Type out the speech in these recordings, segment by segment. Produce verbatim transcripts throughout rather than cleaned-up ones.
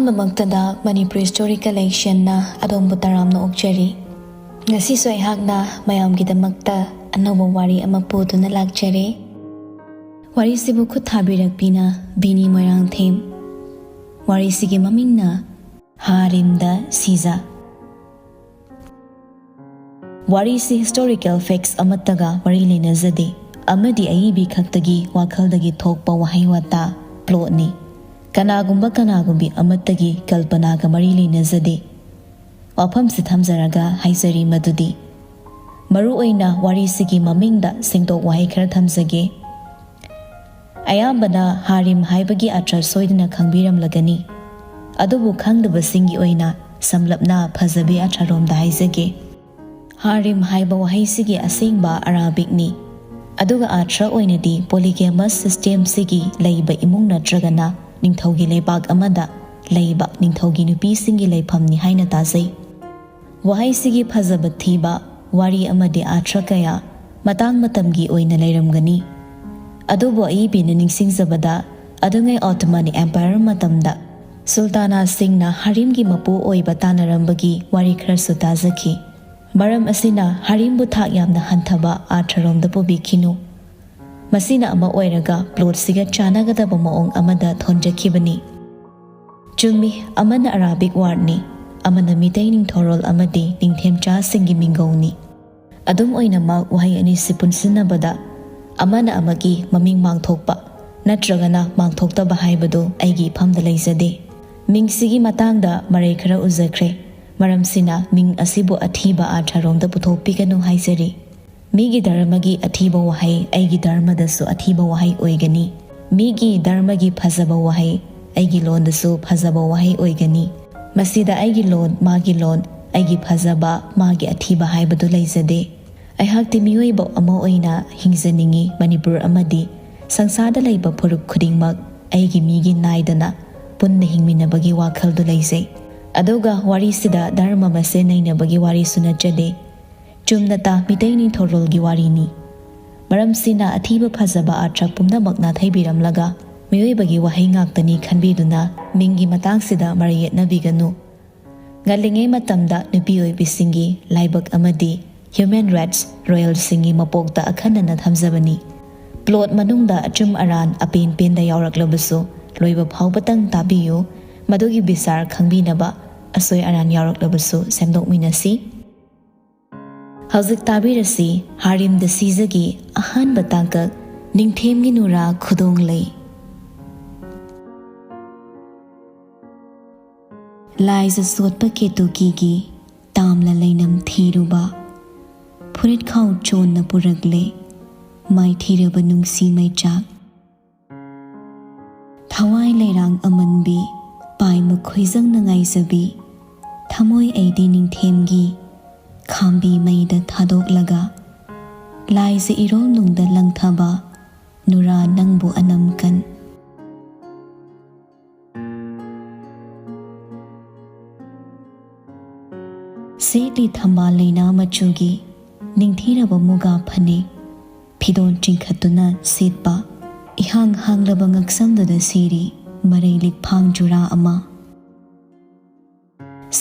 ꯑꯍꯥꯟꯕꯃꯛꯇꯗ Manipuri story ꯀꯂꯦꯛꯁꯟꯅ ꯑꯗꯣꯝꯕꯨ ꯇꯔꯥꯝꯅ ꯑꯣꯛꯆꯔꯤ꯫ ꯉꯁꯤꯁꯨ ꯑꯩꯍꯥꯛꯅ ꯃꯌꯥꯝꯒꯤꯗꯃꯛꯇ ꯑꯅꯧꯕ ꯋꯥꯔꯤ ꯑꯃ ꯄꯨꯗꯨꯅ ꯂꯥꯛꯆꯔꯦ꯫ ꯋꯥꯔꯤꯁꯤꯕꯨ ꯈꯨꯠ ꯊꯥꯕꯤꯔꯛꯄꯤꯅ ꯕꯤꯅꯤ ꯃꯣꯏꯔꯥꯡꯊꯦꯝ꯫ ꯋꯥꯔꯤꯁꯤꯒꯤ ꯃꯃꯤꯡꯅ ꯍꯥꯔꯤꯝꯗ ꯁꯤꯖꯥ꯫ ꯋꯥꯔꯤꯁꯤ ꯍꯤꯁꯇꯣꯔꯤꯀꯦꯜ ꯐꯦꯛꯁ ꯑꯃꯠꯇꯒ ꯃꯔꯤ ꯂꯩꯅꯖꯗꯦ ꯑꯃꯗꯤ ꯑꯏꯕꯤ ꯈꯛꯇꯒꯤ ꯋꯥꯈꯜꯗꯒꯤ ꯊꯣꯛꯄ ꯋꯥꯍꯩ ꯋꯥꯇꯥ, ꯄ꯭ꯂꯣꯠꯅꯤ꯫ ꯀꯅꯥꯒꯨꯝꯕ ꯀꯅꯥꯒꯨꯝꯕꯤ ꯑꯃꯠꯇꯒꯤ ꯀꯜꯄꯅꯥꯒ ꯃꯔꯤ ꯂꯩꯅꯖꯗꯦ꯫ ꯋꯥꯐꯝꯁꯤ ꯊꯝꯖꯔꯒ ꯍꯥꯏꯖꯔꯤ ꯃꯗꯨꯗꯤ, ꯃꯔꯨꯑꯣꯏꯅ ꯋꯥꯔꯤꯁꯤꯒꯤ ꯃꯃꯤꯡꯗ ꯁꯦꯡꯗꯣꯛ ꯋꯥꯍꯩ ꯈꯔ ꯊꯝꯖꯒꯦ꯫ ꯑꯌꯥꯝꯕꯅ ꯍꯥꯔꯤꯝ ꯍꯥꯏꯕꯒꯤ ꯑꯔꯊ ꯁꯣꯏꯗꯅ ꯈꯪꯕꯤꯔꯝꯂꯒꯅꯤ꯫ ꯑꯗꯨꯕꯨ ꯈꯪꯗꯕꯁꯤꯡꯒꯤ ꯑꯣꯏꯅ ꯁꯝꯂꯞꯅ ꯐꯖꯕꯤ ꯑꯔꯊꯔꯣꯝꯗ ꯍꯥꯏꯖꯒꯦ꯫ ꯍꯥꯔꯤꯝ ꯍꯥꯏꯕ ꯋꯥꯍꯩꯁꯤꯒꯤ ꯑꯁꯦꯡꯕ ꯑꯔꯥꯕꯤꯛꯅꯤ꯫ ꯑꯗꯨꯒ ꯑꯔꯊ ꯑꯣꯏꯅꯗꯤ ꯄꯣꯂꯤꯒꯦꯃꯁ ꯁꯤꯁꯇꯦꯝꯁꯤꯒꯤ ꯂꯩꯕ ꯏꯃꯨꯡ ꯅꯠꯇ꯭ꯔꯒꯅ ꯅꯤꯡꯊꯧꯒꯤ ꯂꯩꯕꯥꯛ ꯑꯃꯗ ꯂꯩꯕ ꯅꯤꯡꯊꯧꯒꯤ ꯅꯨꯄꯤꯁꯤꯡꯒꯤ ꯂꯩꯐꯝꯅꯤ ꯍꯥꯏꯅ ꯇꯥꯖꯩ꯫ ꯋꯥꯍꯩꯁꯤꯒꯤ ꯐꯖꯕ ꯊꯤꯕ ꯋꯥꯔꯤ ꯑꯃꯗꯤ ꯑꯔꯊ ꯀꯌꯥ ꯃꯇꯥꯡ ꯃꯇꯝꯒꯤ ꯑꯣꯏꯅ ꯂꯩꯔꯝꯒꯅꯤ꯫ ꯑꯗꯨꯕꯨ ꯑꯏꯕꯤꯅ ꯅꯤꯡꯁꯤꯡꯖꯕꯗ, ꯑꯗꯨꯉꯩ ꯑꯣꯇꯣꯃꯟ ꯑꯦꯝꯄꯥꯌꯔ ꯃꯇꯝꯗ ꯁꯨꯜꯇꯥꯅꯥꯁꯤꯡꯅ ꯍꯥꯔꯤꯝꯒꯤ ꯃꯄꯨ ꯑꯣꯏꯕ ꯇꯥꯟꯅꯔꯝꯕꯒꯤ ꯋꯥꯔꯤ ꯈꯔꯁꯨ ꯇꯥꯖꯈꯤ꯫ ꯃꯔꯝ ꯑꯁꯤꯅ ꯍꯥꯔꯤꯝꯕꯨ ꯊꯥꯛ ꯌꯥꯝꯅ ꯍꯟꯊꯕ ꯑꯥꯔꯊꯔꯣꯝꯗ ꯄꯨꯕꯤꯈꯤꯅꯨ꯫ ꯃꯁꯤꯅ ꯑꯃ ꯑꯣꯏꯔꯒ ꯄ꯭ꯂꯣꯠꯁꯤꯒ ꯆꯥꯟꯅꯒꯗꯕ ꯃꯑꯣꯡ ꯑꯃꯗ ꯊꯣꯟꯖꯈꯤꯕꯅꯤ꯫ ꯆꯨꯝꯃꯤ, ꯑꯃꯅ ꯑꯔꯥꯕꯤꯛ ꯋꯥꯔꯗꯅꯤ, ꯑꯃꯅ ꯃꯤꯇꯩ ꯅꯤꯡꯊꯧꯔꯣꯜ ꯑꯃꯗꯤ ꯅꯤꯡꯊꯦꯝꯆꯥꯁꯤꯡꯒꯤ ꯃꯤꯡꯒꯧꯅꯤ꯫ ꯑꯗꯨꯝ ꯑꯣꯏꯅꯃꯛ, ꯋꯥꯍꯩ ꯑꯅꯤꯁꯤ ꯄꯨꯟꯁꯤꯟꯅꯕꯗ ꯑꯃꯅ ꯑꯃꯒꯤ ꯃꯃꯤꯡ ꯃꯥꯡꯊꯣꯛꯄ ꯅꯠꯇ꯭ꯔꯒꯅ ꯃꯥꯡꯊꯣꯛꯇꯕ ꯍꯥꯏꯕꯗꯨ ꯑꯩꯒꯤ ꯏꯐꯝꯗ ꯂꯩꯖꯗꯦ꯫ ꯃꯤꯡꯁꯤꯒꯤ ꯃꯇꯥꯡꯗ ꯃꯔꯩ ꯈꯔ ꯎꯖꯈ꯭ꯔꯦ꯫ ꯃꯔꯝꯁꯤꯅ ꯃꯤꯡ ꯑꯁꯤꯕꯨ ꯑꯊꯤꯕ ꯑꯥꯔꯊꯔꯣꯝꯗ ꯄꯨꯊꯣꯛꯄꯤꯒꯅꯨ ꯍꯥꯏꯖꯔꯤ꯫ ꯃꯤꯒꯤ ꯙꯔꯃꯒꯤ ꯑꯊꯤꯕ ꯋꯥꯍꯩ ꯑꯩꯒꯤ ꯙꯔꯃꯗꯁꯨ ꯑꯊꯤꯕ ꯋꯥꯍꯩ ꯑꯣꯏꯒꯅꯤ꯫ ꯃꯤꯒꯤ ꯙꯔꯃꯒꯤ ꯐꯖꯕ ꯋꯥꯍꯩ ꯑꯩꯒꯤ ꯂꯣꯟꯗꯁꯨ ꯐꯖꯕ ꯋꯥꯍꯩ ꯑꯣꯏꯒꯅꯤ꯫ ꯃꯁꯤꯗ ꯑꯩꯒꯤ ꯂꯣꯟ, ꯃꯥꯒꯤ ꯂꯣꯟ, ꯑꯩꯒꯤ ꯐꯖꯕ, ꯃꯥꯒꯤ ꯑꯊꯤꯕ ꯍꯥꯏꯕꯗꯨ ꯂꯩꯖꯗꯦ꯫ ꯑꯩꯍꯥꯛꯇꯤ ꯃꯤꯑꯣꯏꯕ ꯑꯃ ꯑꯣꯏꯅ ꯍꯤꯡꯖꯅꯤꯡꯏ꯫ ꯃꯅꯤꯄꯨꯔ ꯑꯃꯗꯤ ꯁꯪꯁꯥꯔꯗ ꯂꯩꯕ ꯐꯨꯔꯨꯞ ꯈꯨꯗꯤꯡꯃꯛ ꯑꯩꯒꯤ ꯃꯤꯒꯤ ꯅꯥꯏꯗꯅ ꯄꯨꯟꯅ ꯍꯤꯡꯃꯤꯟꯅꯕꯒꯤ ꯋꯥꯈꯜꯗꯨ ꯂꯩꯖꯩ꯫ ꯑꯗꯨꯒ ꯋꯥꯔꯤꯁꯤꯗ ꯙꯔꯃ ꯃꯁꯦꯟ ꯅꯩꯅꯕꯒꯤ ꯋꯥꯔꯤꯁꯨ ꯅꯠꯆꯗꯦ꯫ ꯆꯨꯝꯅꯇ ꯃꯤꯇꯩ ꯅꯤꯡꯊꯧꯔꯣꯜꯒꯤ ꯋꯥꯔꯤꯅꯤ꯫ ꯃꯔꯝꯁꯤꯅ ꯑꯊꯤꯕ ꯐꯖꯕ ꯑꯥꯔꯊ ꯄꯨꯝꯅꯃꯛ ꯅꯥꯊꯩꯕꯤꯔꯝꯂꯒ ꯃꯤꯑꯣꯏꯕꯒꯤ ꯋꯥꯍꯩ ꯉꯥꯛꯇꯅꯤ ꯈꯟꯕꯤꯗꯨꯅ ꯃꯤꯡꯒꯤ ꯃꯇꯥꯡꯁꯤꯗ ꯃꯔꯩ ꯌꯦꯠꯅꯕꯤꯒꯅꯨ꯫ ꯉꯜꯂꯤꯉꯩ ꯃꯇꯝꯗ ꯅꯨꯄꯤ ꯑꯣꯏꯕꯤꯁꯤꯡꯒꯤ ꯂꯥꯏꯕꯛ ꯑꯃꯗꯤ human rights royalꯁꯤꯡꯒꯤ ꯃꯄꯣꯛꯇ ꯑꯈꯟꯅꯅ ꯊꯝꯖꯕꯅꯤ꯫ Plot ꯃꯅꯨꯡꯗ ꯑꯆꯨꯝ ꯑꯔꯥꯟ ꯑꯄꯦꯟ ꯄꯦꯟꯗ ꯌꯥꯎꯔꯛꯂꯕꯁꯨ ꯂꯣꯏꯕ ꯐꯥꯎꯕꯇꯪ ꯇꯥꯕꯤꯌꯨ꯫ ꯃꯗꯨꯒꯤ ꯕꯤꯆꯥꯔ ꯈꯪꯕꯤꯅꯕ ꯑꯁꯣꯏ ꯑꯔꯥꯟ ꯌꯥꯎꯔꯛꯂꯕꯁꯨ ꯁꯦꯝꯗꯣꯛꯃꯤꯟꯅꯁꯤ꯫ ꯍꯧꯖꯤꯛ ꯇꯥꯕꯤꯔꯁꯤ ꯍꯥꯔꯤꯝꯗ ꯁꯤꯖꯒꯤ ꯑꯍꯥꯟꯕ ꯇꯥꯡꯀꯛ, ꯅꯤꯡꯊꯦꯝꯒꯤ ꯅꯨꯔꯥ ꯈꯨꯗꯣꯡ ꯂꯩ꯫ ꯂꯥꯏꯖ ꯆꯣꯠꯄ ꯀꯦꯇꯨꯀꯤꯒꯤ ꯇꯥꯝꯂ ꯂꯩꯅꯝ ꯊꯤꯔꯨꯕ, ꯐꯨꯔꯤꯠꯈꯥꯎ ꯆꯣꯟꯅ ꯄꯨꯔꯛꯂꯦ ꯃꯥꯏꯊꯤꯔꯕ ꯅꯨꯡꯁꯤ ꯃꯩꯆꯥꯛ꯫ ꯊꯋꯥꯏ ꯂꯩꯔꯥꯡ ꯑꯃꯟꯕꯤ, ꯄꯥꯏ ꯃꯈꯣꯏꯖꯪꯅ ꯉꯥꯏꯖꯕꯤ, ꯊꯃꯣꯏ ꯑꯩꯗꯤ ꯅꯤꯡꯊꯦꯝꯒꯤ ꯈꯥꯝꯕꯤ ꯃꯩꯗ ꯊꯥꯗꯣꯛꯂꯒ, ꯂꯥꯏꯖ ꯏꯔꯣꯜ ꯅꯨꯡꯗ ꯂꯪꯊꯕ ꯅꯨꯔꯥ ꯅꯪꯕꯨ ꯑꯅꯝꯀꯟ꯫ ꯁꯦꯠꯂꯤ ꯊꯝꯕꯥꯜ ꯂꯩꯅꯥ ꯃꯆꯨꯒꯤ ꯅꯤꯡꯊꯤꯔꯕ ꯃꯨꯒꯥ ꯐꯅꯦꯛ, ꯐꯤꯗꯣꯟ ꯆꯤꯡꯈꯠꯇꯨꯅ ꯁꯦꯠꯄ, ꯏꯍꯥꯡ ꯍꯥꯡꯂꯕ ꯉꯛꯁꯝꯗꯨꯗ ꯁꯤꯔꯤ ꯃꯔꯩ ꯂꯤꯛꯐꯥꯡ ꯖꯨꯔꯥ ꯑꯃ꯫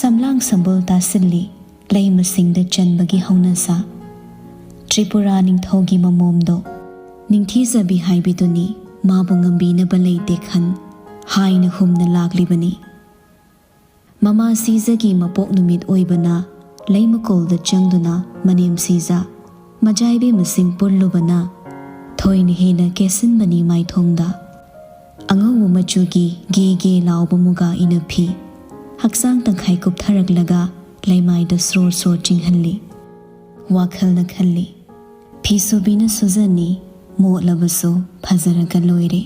ꯁꯝꯂꯥꯡ ꯁꯝꯕꯨꯜ ꯇꯥꯁꯤꯜꯂꯤ ꯂꯩꯃꯁꯤꯡꯗ ꯆꯟꯕꯒꯤ ꯍꯧꯅꯁꯥ꯫ ꯇ꯭ꯔꯤꯄꯨꯔꯥ ꯅꯤꯡꯊꯧꯒꯤ ꯃꯃꯣꯝꯗꯣ ꯅꯤꯡꯊꯤꯖꯕꯤ ꯍꯥꯏꯕꯤꯗꯨꯅꯤ ꯃꯥꯕꯨ ꯉꯝꯕꯤꯅꯕ ꯂꯩꯇꯦ ꯈꯟ ꯍꯥꯏꯅ ꯍꯨꯝꯅ ꯂꯥꯛꯂꯤꯕꯅꯤ꯫ ꯃꯃꯥ ꯁꯤꯖꯒꯤ ꯃꯄꯣꯛ ꯅꯨꯃꯤꯠ ꯑꯣꯏꯕꯅ ꯂꯩꯃꯀꯣꯜꯗ ꯆꯪꯗꯨꯅ ꯃꯅꯦꯝ ꯁꯤꯖ ꯃꯖꯥꯏꯕꯤ ꯃꯁꯤꯡ ꯄꯨꯜꯂꯨꯕꯅ ꯊꯣꯏꯅ ꯍꯦꯟꯅ ꯀꯦꯁꯤꯟꯕꯅꯤ ꯃꯥꯏꯊꯣꯡꯗ꯫ ꯑꯉꯧꯕ ꯃꯆꯨꯒꯤ ꯒꯦ ꯒꯦ ꯂꯥꯎꯕ ꯃꯨꯒꯥ ꯏꯅꯐꯤ, ꯍꯛꯆꯥꯡ ꯇꯪꯈꯥꯏ ꯀꯨꯞꯊꯔꯛꯂꯒ ꯂꯩꯃꯥꯏꯗ ꯁ꯭ꯔꯣꯔ ꯁ꯭ꯔꯣꯔ ꯆꯤꯡꯍꯜꯂꯤ꯫ ꯋꯥꯈꯜꯅ ꯈꯜꯂꯤ, ꯐꯤꯁꯨꯕꯤꯅ ꯁꯨꯖꯅꯤ, ꯃꯣꯠꯂꯕꯁꯨ ꯐꯖꯔꯒ ꯂꯣꯏꯔꯦ꯫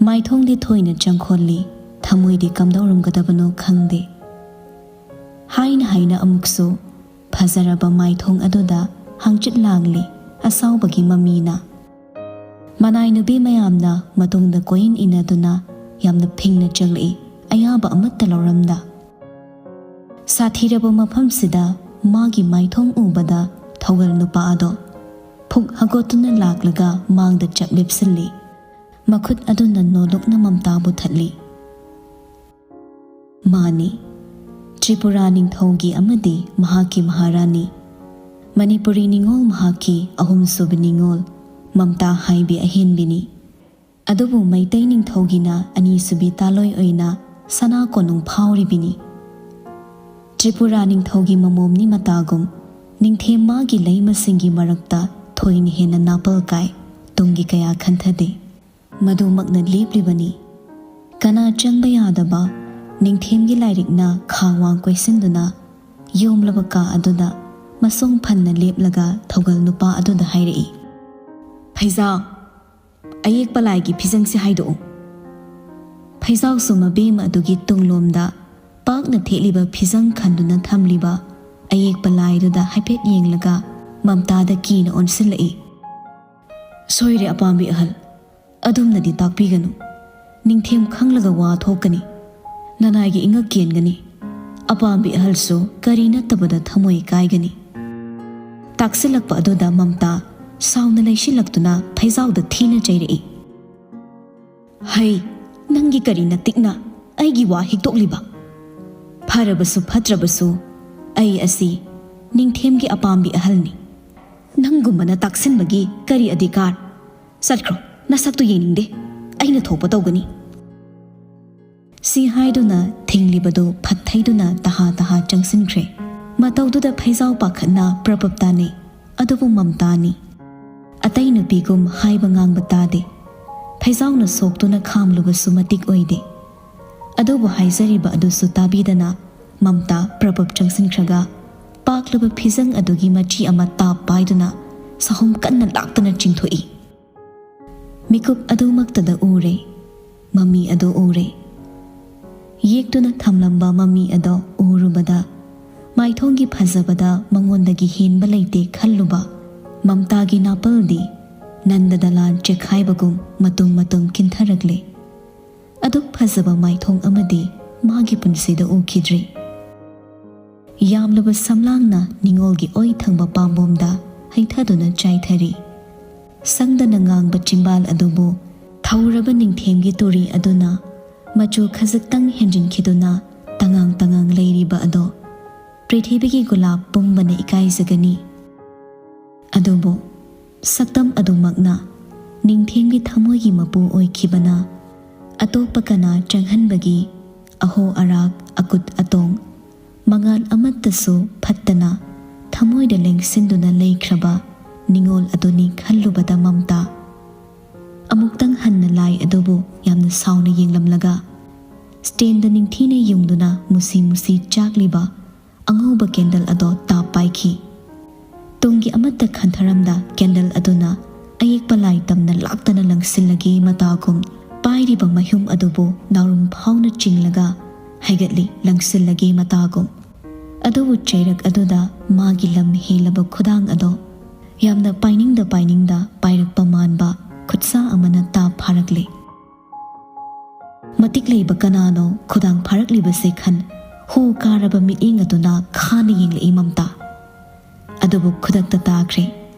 ꯃꯥꯏꯊꯣꯡꯗꯤ ꯊꯣꯏꯅ ꯆꯪꯈꯣꯜꯂꯤ, ꯊꯃꯣꯏꯗꯤ ꯀꯝꯗꯧꯔꯝꯒꯗꯕꯅꯣ ꯈꯪꯗꯦ꯫ ꯍꯥꯏꯅ ꯍꯥꯏꯅ ꯑꯃꯨꯛꯁꯨ ꯐꯖꯔꯕ ꯃꯥꯏꯊꯣꯡ ꯑꯗꯨꯗ ꯍꯪꯆꯤꯠ ꯂꯥꯡꯂꯤ ꯑꯁꯥꯎꯕꯒꯤ ꯃꯃꯤꯅ꯫ ꯃꯅꯥꯏ ꯅꯨꯄꯤ ꯃꯌꯥꯝꯅ ꯃꯇꯨꯡꯗ ꯀꯣꯏꯏꯟ ꯏꯟꯅꯗꯨꯅ ꯌꯥꯝꯅ ꯐꯤꯡꯅ ꯆꯪꯂꯛꯏ, ꯑꯌꯥꯕ ꯑꯃꯠꯇ ꯂꯧꯔꯝꯗ꯫ ꯁꯥꯊꯤꯔꯕ ꯃꯐꯝꯁꯤꯗ ꯃꯥꯒꯤ ꯃꯥꯏꯊꯣꯡ ꯎꯕꯗ ꯊꯧꯒꯜ ꯅꯨꯄꯥ ꯑꯗꯣ ꯐꯨꯛ ꯍꯒꯣꯠꯇꯨꯅ ꯂꯥꯛꯂꯒ ꯃꯥꯡꯗ ꯆꯞ ꯂꯦꯞꯁꯤꯜꯂꯤ꯫ ꯃꯈꯨꯠ ꯑꯗꯨꯅ ꯅꯣꯂꯨꯛꯅ ꯃꯝꯇꯥꯕꯨ ꯊꯠꯂꯤ꯫ ꯃꯥꯅꯤ, ꯇ꯭ꯔꯤꯄꯨꯔꯥ ꯅꯤꯡꯊꯧꯒꯤ ꯑꯃꯗꯤ ꯃꯍꯥꯛꯀꯤ ꯃꯍꯥꯔꯥꯅꯤ, ꯃꯅꯤꯄꯨꯔꯤ ꯅꯤꯉꯣꯜ ꯃꯍꯥꯛꯀꯤ ꯑꯍꯨꯝꯁꯨꯕ ꯅꯤꯉꯣꯜ, ꯃꯝꯇꯥ ꯍꯥꯏꯕꯤ ꯑꯍꯦꯟꯕꯤꯅꯤ꯫ ꯑꯗꯨꯕꯨ ꯃꯩꯇꯩ ꯅꯤꯡꯊꯧꯒꯤꯅ ꯑꯅꯤꯁꯨꯕꯤ ꯇꯥꯂꯣꯏ ꯑꯣꯏꯅ ꯁꯅꯥ ꯀꯣꯅꯨꯡ ꯐꯥꯎꯔꯤꯕꯤꯅꯤ꯫ ꯇ꯭ꯔꯤꯄꯨꯔꯥ ꯅꯤꯡꯊꯧꯒꯤ ꯃꯃꯣꯝꯅꯤ ꯃꯇꯥꯒꯨꯝ ꯅꯤꯡꯊꯦꯝ ꯃꯥꯒꯤ ꯂꯩꯃꯁꯤꯡꯒꯤ ꯃꯔꯛꯇ ꯊꯣꯏꯅ ꯍꯦꯟꯅ ꯅꯥꯄꯜ ꯀꯥꯏ, ꯇꯨꯡꯒꯤ ꯀꯌꯥ ꯈꯟꯊꯗꯦ꯫ ꯃꯗꯨꯃꯛꯅ ꯂꯦꯞꯂꯤꯕꯅꯤ꯫ ꯀꯅꯥ ꯆꯪꯕ ꯌꯥꯗꯕ ꯅꯤꯡꯊꯦꯝꯒꯤ ꯂꯥꯏꯔꯤꯛꯅ ꯈꯥ ꯋꯥꯡ ꯀꯣꯏꯁꯤꯟꯗꯨꯅ ꯌꯣꯝꯂꯕ ꯀꯥ ꯑꯗꯨꯗ ꯃꯁꯣꯡ ꯐꯟꯅ ꯂꯦꯞꯂꯒ ꯊꯧꯒꯜ ꯅꯨꯄꯥ ꯑꯗꯨꯗ ꯍꯥꯏꯔꯛꯏ, "ꯐꯩꯖꯥꯎ, ꯑꯌꯦꯛꯄ ꯂꯥꯏꯒꯤ ꯐꯤꯖꯪꯁꯤ ꯍꯥꯏꯗꯣꯛꯎ꯫" ꯐꯩꯖꯥꯎꯁꯨ ꯃꯕꯦꯝꯃ ꯑꯗꯨꯒꯤ ꯇꯨꯡꯂꯣꯝꯗ ꯄꯥꯛꯅ ꯊꯦꯠꯂꯤꯕ ꯐꯤꯖꯪ ꯈꯟꯗꯨꯅ ꯊꯝꯂꯤꯕ ꯑꯌꯦꯛꯄ ꯂꯥꯏꯗꯨꯗ ꯍꯥꯏꯐꯦꯠ ꯌꯦꯡꯂꯒ ꯃꯝꯇꯥꯗ ꯀꯤꯅ ꯑꯣꯟꯁꯤꯜꯂꯛꯏ꯫ "ꯁꯣꯏꯔꯦ ꯑꯄꯥꯝꯕꯤ ꯑꯍꯜ, ꯑꯗꯨꯝꯅꯗꯤ ꯇꯥꯛꯄꯤꯒꯅꯨ꯫ ꯅꯤꯡꯊꯦꯝ ꯈꯪꯂꯒ ꯋꯥ ꯊꯣꯛꯀꯅꯤ꯫ ꯅꯅꯥꯏꯒꯤ ꯏꯉꯛ ꯀꯦꯟꯒꯅꯤ꯫ ꯑꯄꯥꯝꯕꯤ ꯑꯍꯜꯁꯨ ꯀꯔꯤ ꯅꯠꯇꯕꯗ ꯊꯃꯣꯏ ꯀꯥꯏꯒꯅꯤ꯫" ꯇꯥꯛꯁꯤꯜꯂꯛꯄ ꯑꯗꯨꯗ ꯃꯝꯇꯥ ꯁꯥꯎꯅ ꯂꯩꯁꯤꯜꯂꯛꯇꯨꯅ ꯐꯩꯖꯥꯎꯗ ꯊꯤꯅ ꯆꯩꯔꯛꯏ꯫ "ꯍꯩ, ꯅꯪꯒꯤ ꯀꯔꯤ ꯅꯇꯤꯛꯅ ꯑꯩꯒꯤ ꯋꯥ ꯍꯤꯛꯇꯣꯛꯂꯤꯕ? ꯐꯔꯕꯁꯨ ꯐꯠꯇ꯭ꯔꯕꯁꯨ ꯑꯩ ꯑꯁꯤ ꯅꯤꯡꯊꯦꯝꯒꯤ ꯑꯄꯥꯝꯕꯤ ꯑꯍꯜꯅꯤ꯫ ꯅꯪꯒꯨꯝꯕꯅ ꯇꯥꯛꯁꯤꯟꯕꯒꯤ ꯀꯔꯤ ꯑꯙꯤꯀꯥꯔ? ꯆꯠꯈ꯭ꯔꯣ, ꯅꯁꯛꯇꯨ ꯌꯦꯡꯅꯤꯡꯗꯦ꯫ ꯑꯩꯅ ꯊꯣꯛꯄ ꯇꯧꯒꯅꯤ꯫" ꯁꯤ ꯍꯥꯏꯗꯨꯅ ꯊꯤꯡꯂꯤꯕꯗꯨ ꯐꯠ ꯊꯩꯗꯨꯅ ꯇꯍꯥ ꯇꯍꯥ ꯆꯪꯁꯤꯟꯈ꯭ꯔꯦ꯫ ꯃꯇꯧꯗꯨꯗ ꯐꯩꯖꯥꯎ ꯄꯥꯈꯠꯅ ꯄ꯭ꯔꯄꯞ ꯇꯥꯅꯩ꯫ ꯑꯗꯨꯕꯨ ꯃꯝꯇꯥꯅꯤ꯫ ꯑꯇꯩ ꯅꯨꯄꯤꯒꯨꯝ ꯍꯥꯏꯕ ꯉꯥꯡꯕ ꯇꯥꯗꯦ꯫ ꯐꯩꯖꯥꯎꯅ ꯁꯣꯛꯇꯨꯅ ꯈꯥꯝꯂꯨꯕꯁꯨ ꯃꯇꯤꯛ ꯑꯣꯏꯗꯦ꯫ ꯑꯗꯨꯕꯨ ꯍꯥꯏꯖꯔꯤꯕ ꯑꯗꯨꯁꯨ ꯇꯥꯕꯤꯗꯅ ꯃꯝꯇꯥ ꯄ꯭ꯔꯄꯞ ꯆꯪꯁꯤꯟꯈ꯭ꯔꯒ ꯄꯥꯛꯂꯕ ꯐꯤꯖꯪ ꯑꯗꯨꯒꯤ ꯃꯆꯤ ꯑꯃ ꯇꯥꯞ ꯄꯥꯏꯗꯨꯅ ꯁꯍꯨꯝ ꯀꯟꯅ ꯂꯥꯛꯇꯅ ꯆꯤꯡꯊꯣꯛꯏ꯫ ꯃꯤꯀꯨꯞ ꯑꯗꯨꯃꯛꯇꯗ ꯎꯔꯦ, ꯃꯃꯤ ꯑꯗꯨ ꯎꯔꯦ꯫ ꯌꯦꯛꯇꯨꯅ ꯊꯝꯂꯝꯕ ꯃꯃꯤ ꯑꯗꯣ ꯎꯔꯨꯕꯗ ꯃꯥꯏꯊꯣꯡꯒꯤ ꯐꯖꯕꯗ ꯃꯉꯣꯟꯗꯒꯤ ꯍꯦꯟꯕ ꯂꯩꯇꯦ ꯈꯜꯂꯨꯕ ꯃꯝꯇꯥꯒꯤ ꯅꯥꯄꯜꯗꯤ ꯅꯟꯗ ꯗꯂꯥꯟ ꯆꯦꯛꯈꯥꯏꯕꯒꯨꯝ ꯃꯇꯨꯝ ꯃꯇꯨꯝ ꯀꯤꯟꯊꯔꯛꯂꯦ꯫ ꯑꯗꯨꯛ ꯐꯖꯕ ꯃꯥꯏꯊꯣꯡ ꯑꯃꯗꯤ ꯃꯥꯒꯤ ꯄꯨꯟꯁꯤꯗ ꯎꯈꯤꯗ꯭ꯔꯤ꯫ ꯌꯥꯝꯂꯕ ꯁꯝꯂꯥꯡꯅ ꯅꯤꯉꯣꯜꯒꯤ ꯑꯣꯏ ꯊꯪꯕ ꯄꯥꯝꯕꯣꯝꯗ ꯍꯩꯊꯗꯨꯅ ꯆꯥꯏꯊꯔꯤ꯫ ꯁꯪꯗꯅ ꯉꯥꯡꯕ ꯆꯤꯝꯕꯥꯜ ꯑꯗꯨꯕꯨ ꯊꯧꯔꯕ ꯅꯤꯡꯊꯦꯝꯒꯤ ꯇꯨꯔꯤ ꯑꯗꯨꯅ ꯃꯆꯨ ꯈꯖꯤꯛꯇꯪ ꯍꯦꯟꯖꯤꯟꯈꯤꯗꯨꯅ ꯇꯉꯥꯡ ꯇꯉꯥꯡ ꯂꯩꯔꯤꯕ ꯑꯗꯣ ꯄ꯭ꯔꯤꯊꯤꯕꯤꯒꯤ ꯒꯨꯂꯥꯞ ꯄꯨꯝꯕꯅ ꯏꯀꯥꯏꯖꯒꯅꯤ꯫ ꯑꯗꯨꯕꯨ ꯁꯛꯇꯝ ꯑꯗꯨꯃꯛꯅ ꯅꯤꯡꯊꯦꯝꯒꯤ ꯊꯃꯣꯏꯒꯤ ꯃꯄꯨ ꯑꯣꯏꯈꯤꯕꯅ ꯑꯇꯣꯞꯄ ꯀꯅꯥ ꯆꯪꯍꯟꯕꯒꯤ ꯑꯍꯣ ꯑꯔꯥꯛ, ꯑꯀꯨꯠ ꯑꯇꯣꯡ, ꯃꯉꯥꯜ ꯑꯃꯠꯇꯁꯨ ꯐꯠꯇꯅ ꯊꯃꯣꯏꯗ ꯂꯦꯡꯁꯤꯟꯗꯨꯅ ꯂꯩꯈ꯭ꯔꯕ ꯅꯤꯡꯉꯣꯜ ꯑꯗꯨꯅꯤ ꯈꯜꯂꯨꯕꯗ ꯃꯝꯇꯥ ꯑꯃꯨꯛꯇꯪ ꯍꯟꯅ ꯂꯥꯏ ꯑꯗꯨꯕꯨ ꯌꯥꯝꯅ ꯁꯥꯎꯅ ꯌꯦꯡꯂꯝꯂꯒ ꯁ꯭ꯇꯦꯟꯗ ꯅꯤꯡꯊꯤꯅ ꯌꯨꯡꯗꯨꯅ ꯃꯨꯁꯤ ꯃꯨꯁꯤ ꯆꯥꯛꯂꯤꯕ ꯑꯉꯧꯕ ꯀꯦꯟꯗꯜ ꯑꯗꯣ ꯇꯥꯞ ꯄꯥꯏꯈꯤ꯫ ꯇꯨꯡꯒꯤ ꯑꯃꯠꯇ ꯈꯟꯊꯔꯝꯗ ꯀꯦꯟꯗꯜ ꯑꯗꯨꯅ ꯑꯌꯦꯛꯄ ꯂꯥꯏ ꯇꯝꯅ ꯂꯥꯛꯇꯅ ꯂꯪꯁꯤꯜꯂꯒꯦ ꯃꯇꯥꯒꯨꯝ ꯄꯥꯏꯔꯤꯕ ꯃꯌꯨꯝ ꯑꯗꯨꯕꯨ ꯅꯥꯎꯔꯨꯝ ꯐꯥꯎꯅ ꯆꯤꯡꯂꯒ ꯍꯥꯏꯒꯠꯂꯤ, ꯂꯪꯁꯤꯜꯂꯒꯦ ꯃꯇꯥꯒꯨꯝ꯫ ꯑꯗꯨꯕꯨ ꯆꯩꯔꯛ ꯑꯗꯨꯗ ꯃꯥꯒꯤ ꯂꯝ ꯍꯦꯜꯂꯕ ꯈꯨꯗꯥꯡ ꯑꯗꯣ ꯌꯥꯝꯅ ꯄꯥꯏꯅꯤꯡꯗ ꯄꯥꯏꯅꯤꯡꯗ ꯄꯥꯏꯔꯛꯄ ꯃꯥꯟꯕ ꯈꯨꯠꯁꯥ ꯑꯃꯅ ꯇꯥꯞ ꯐꯥꯔꯛꯂꯦ꯫ ꯃꯇꯤꯛ ꯂꯩꯕ ꯀꯅꯥꯅꯣ ꯈꯨꯗꯥꯡ ꯐꯥꯔꯛꯂꯤꯕꯁꯦ ꯈꯟ ꯍꯨ ꯀꯥꯔꯕ ꯃꯤꯠꯌꯦꯡ ꯑꯗꯨꯅ ꯈꯥꯅ ꯌꯦꯡꯂꯛꯏ ꯃꯝꯇꯥ꯫ ꯑꯗꯨꯕꯨ ꯈꯨꯗꯛꯇ ꯇꯥꯈ꯭ꯔꯦ꯫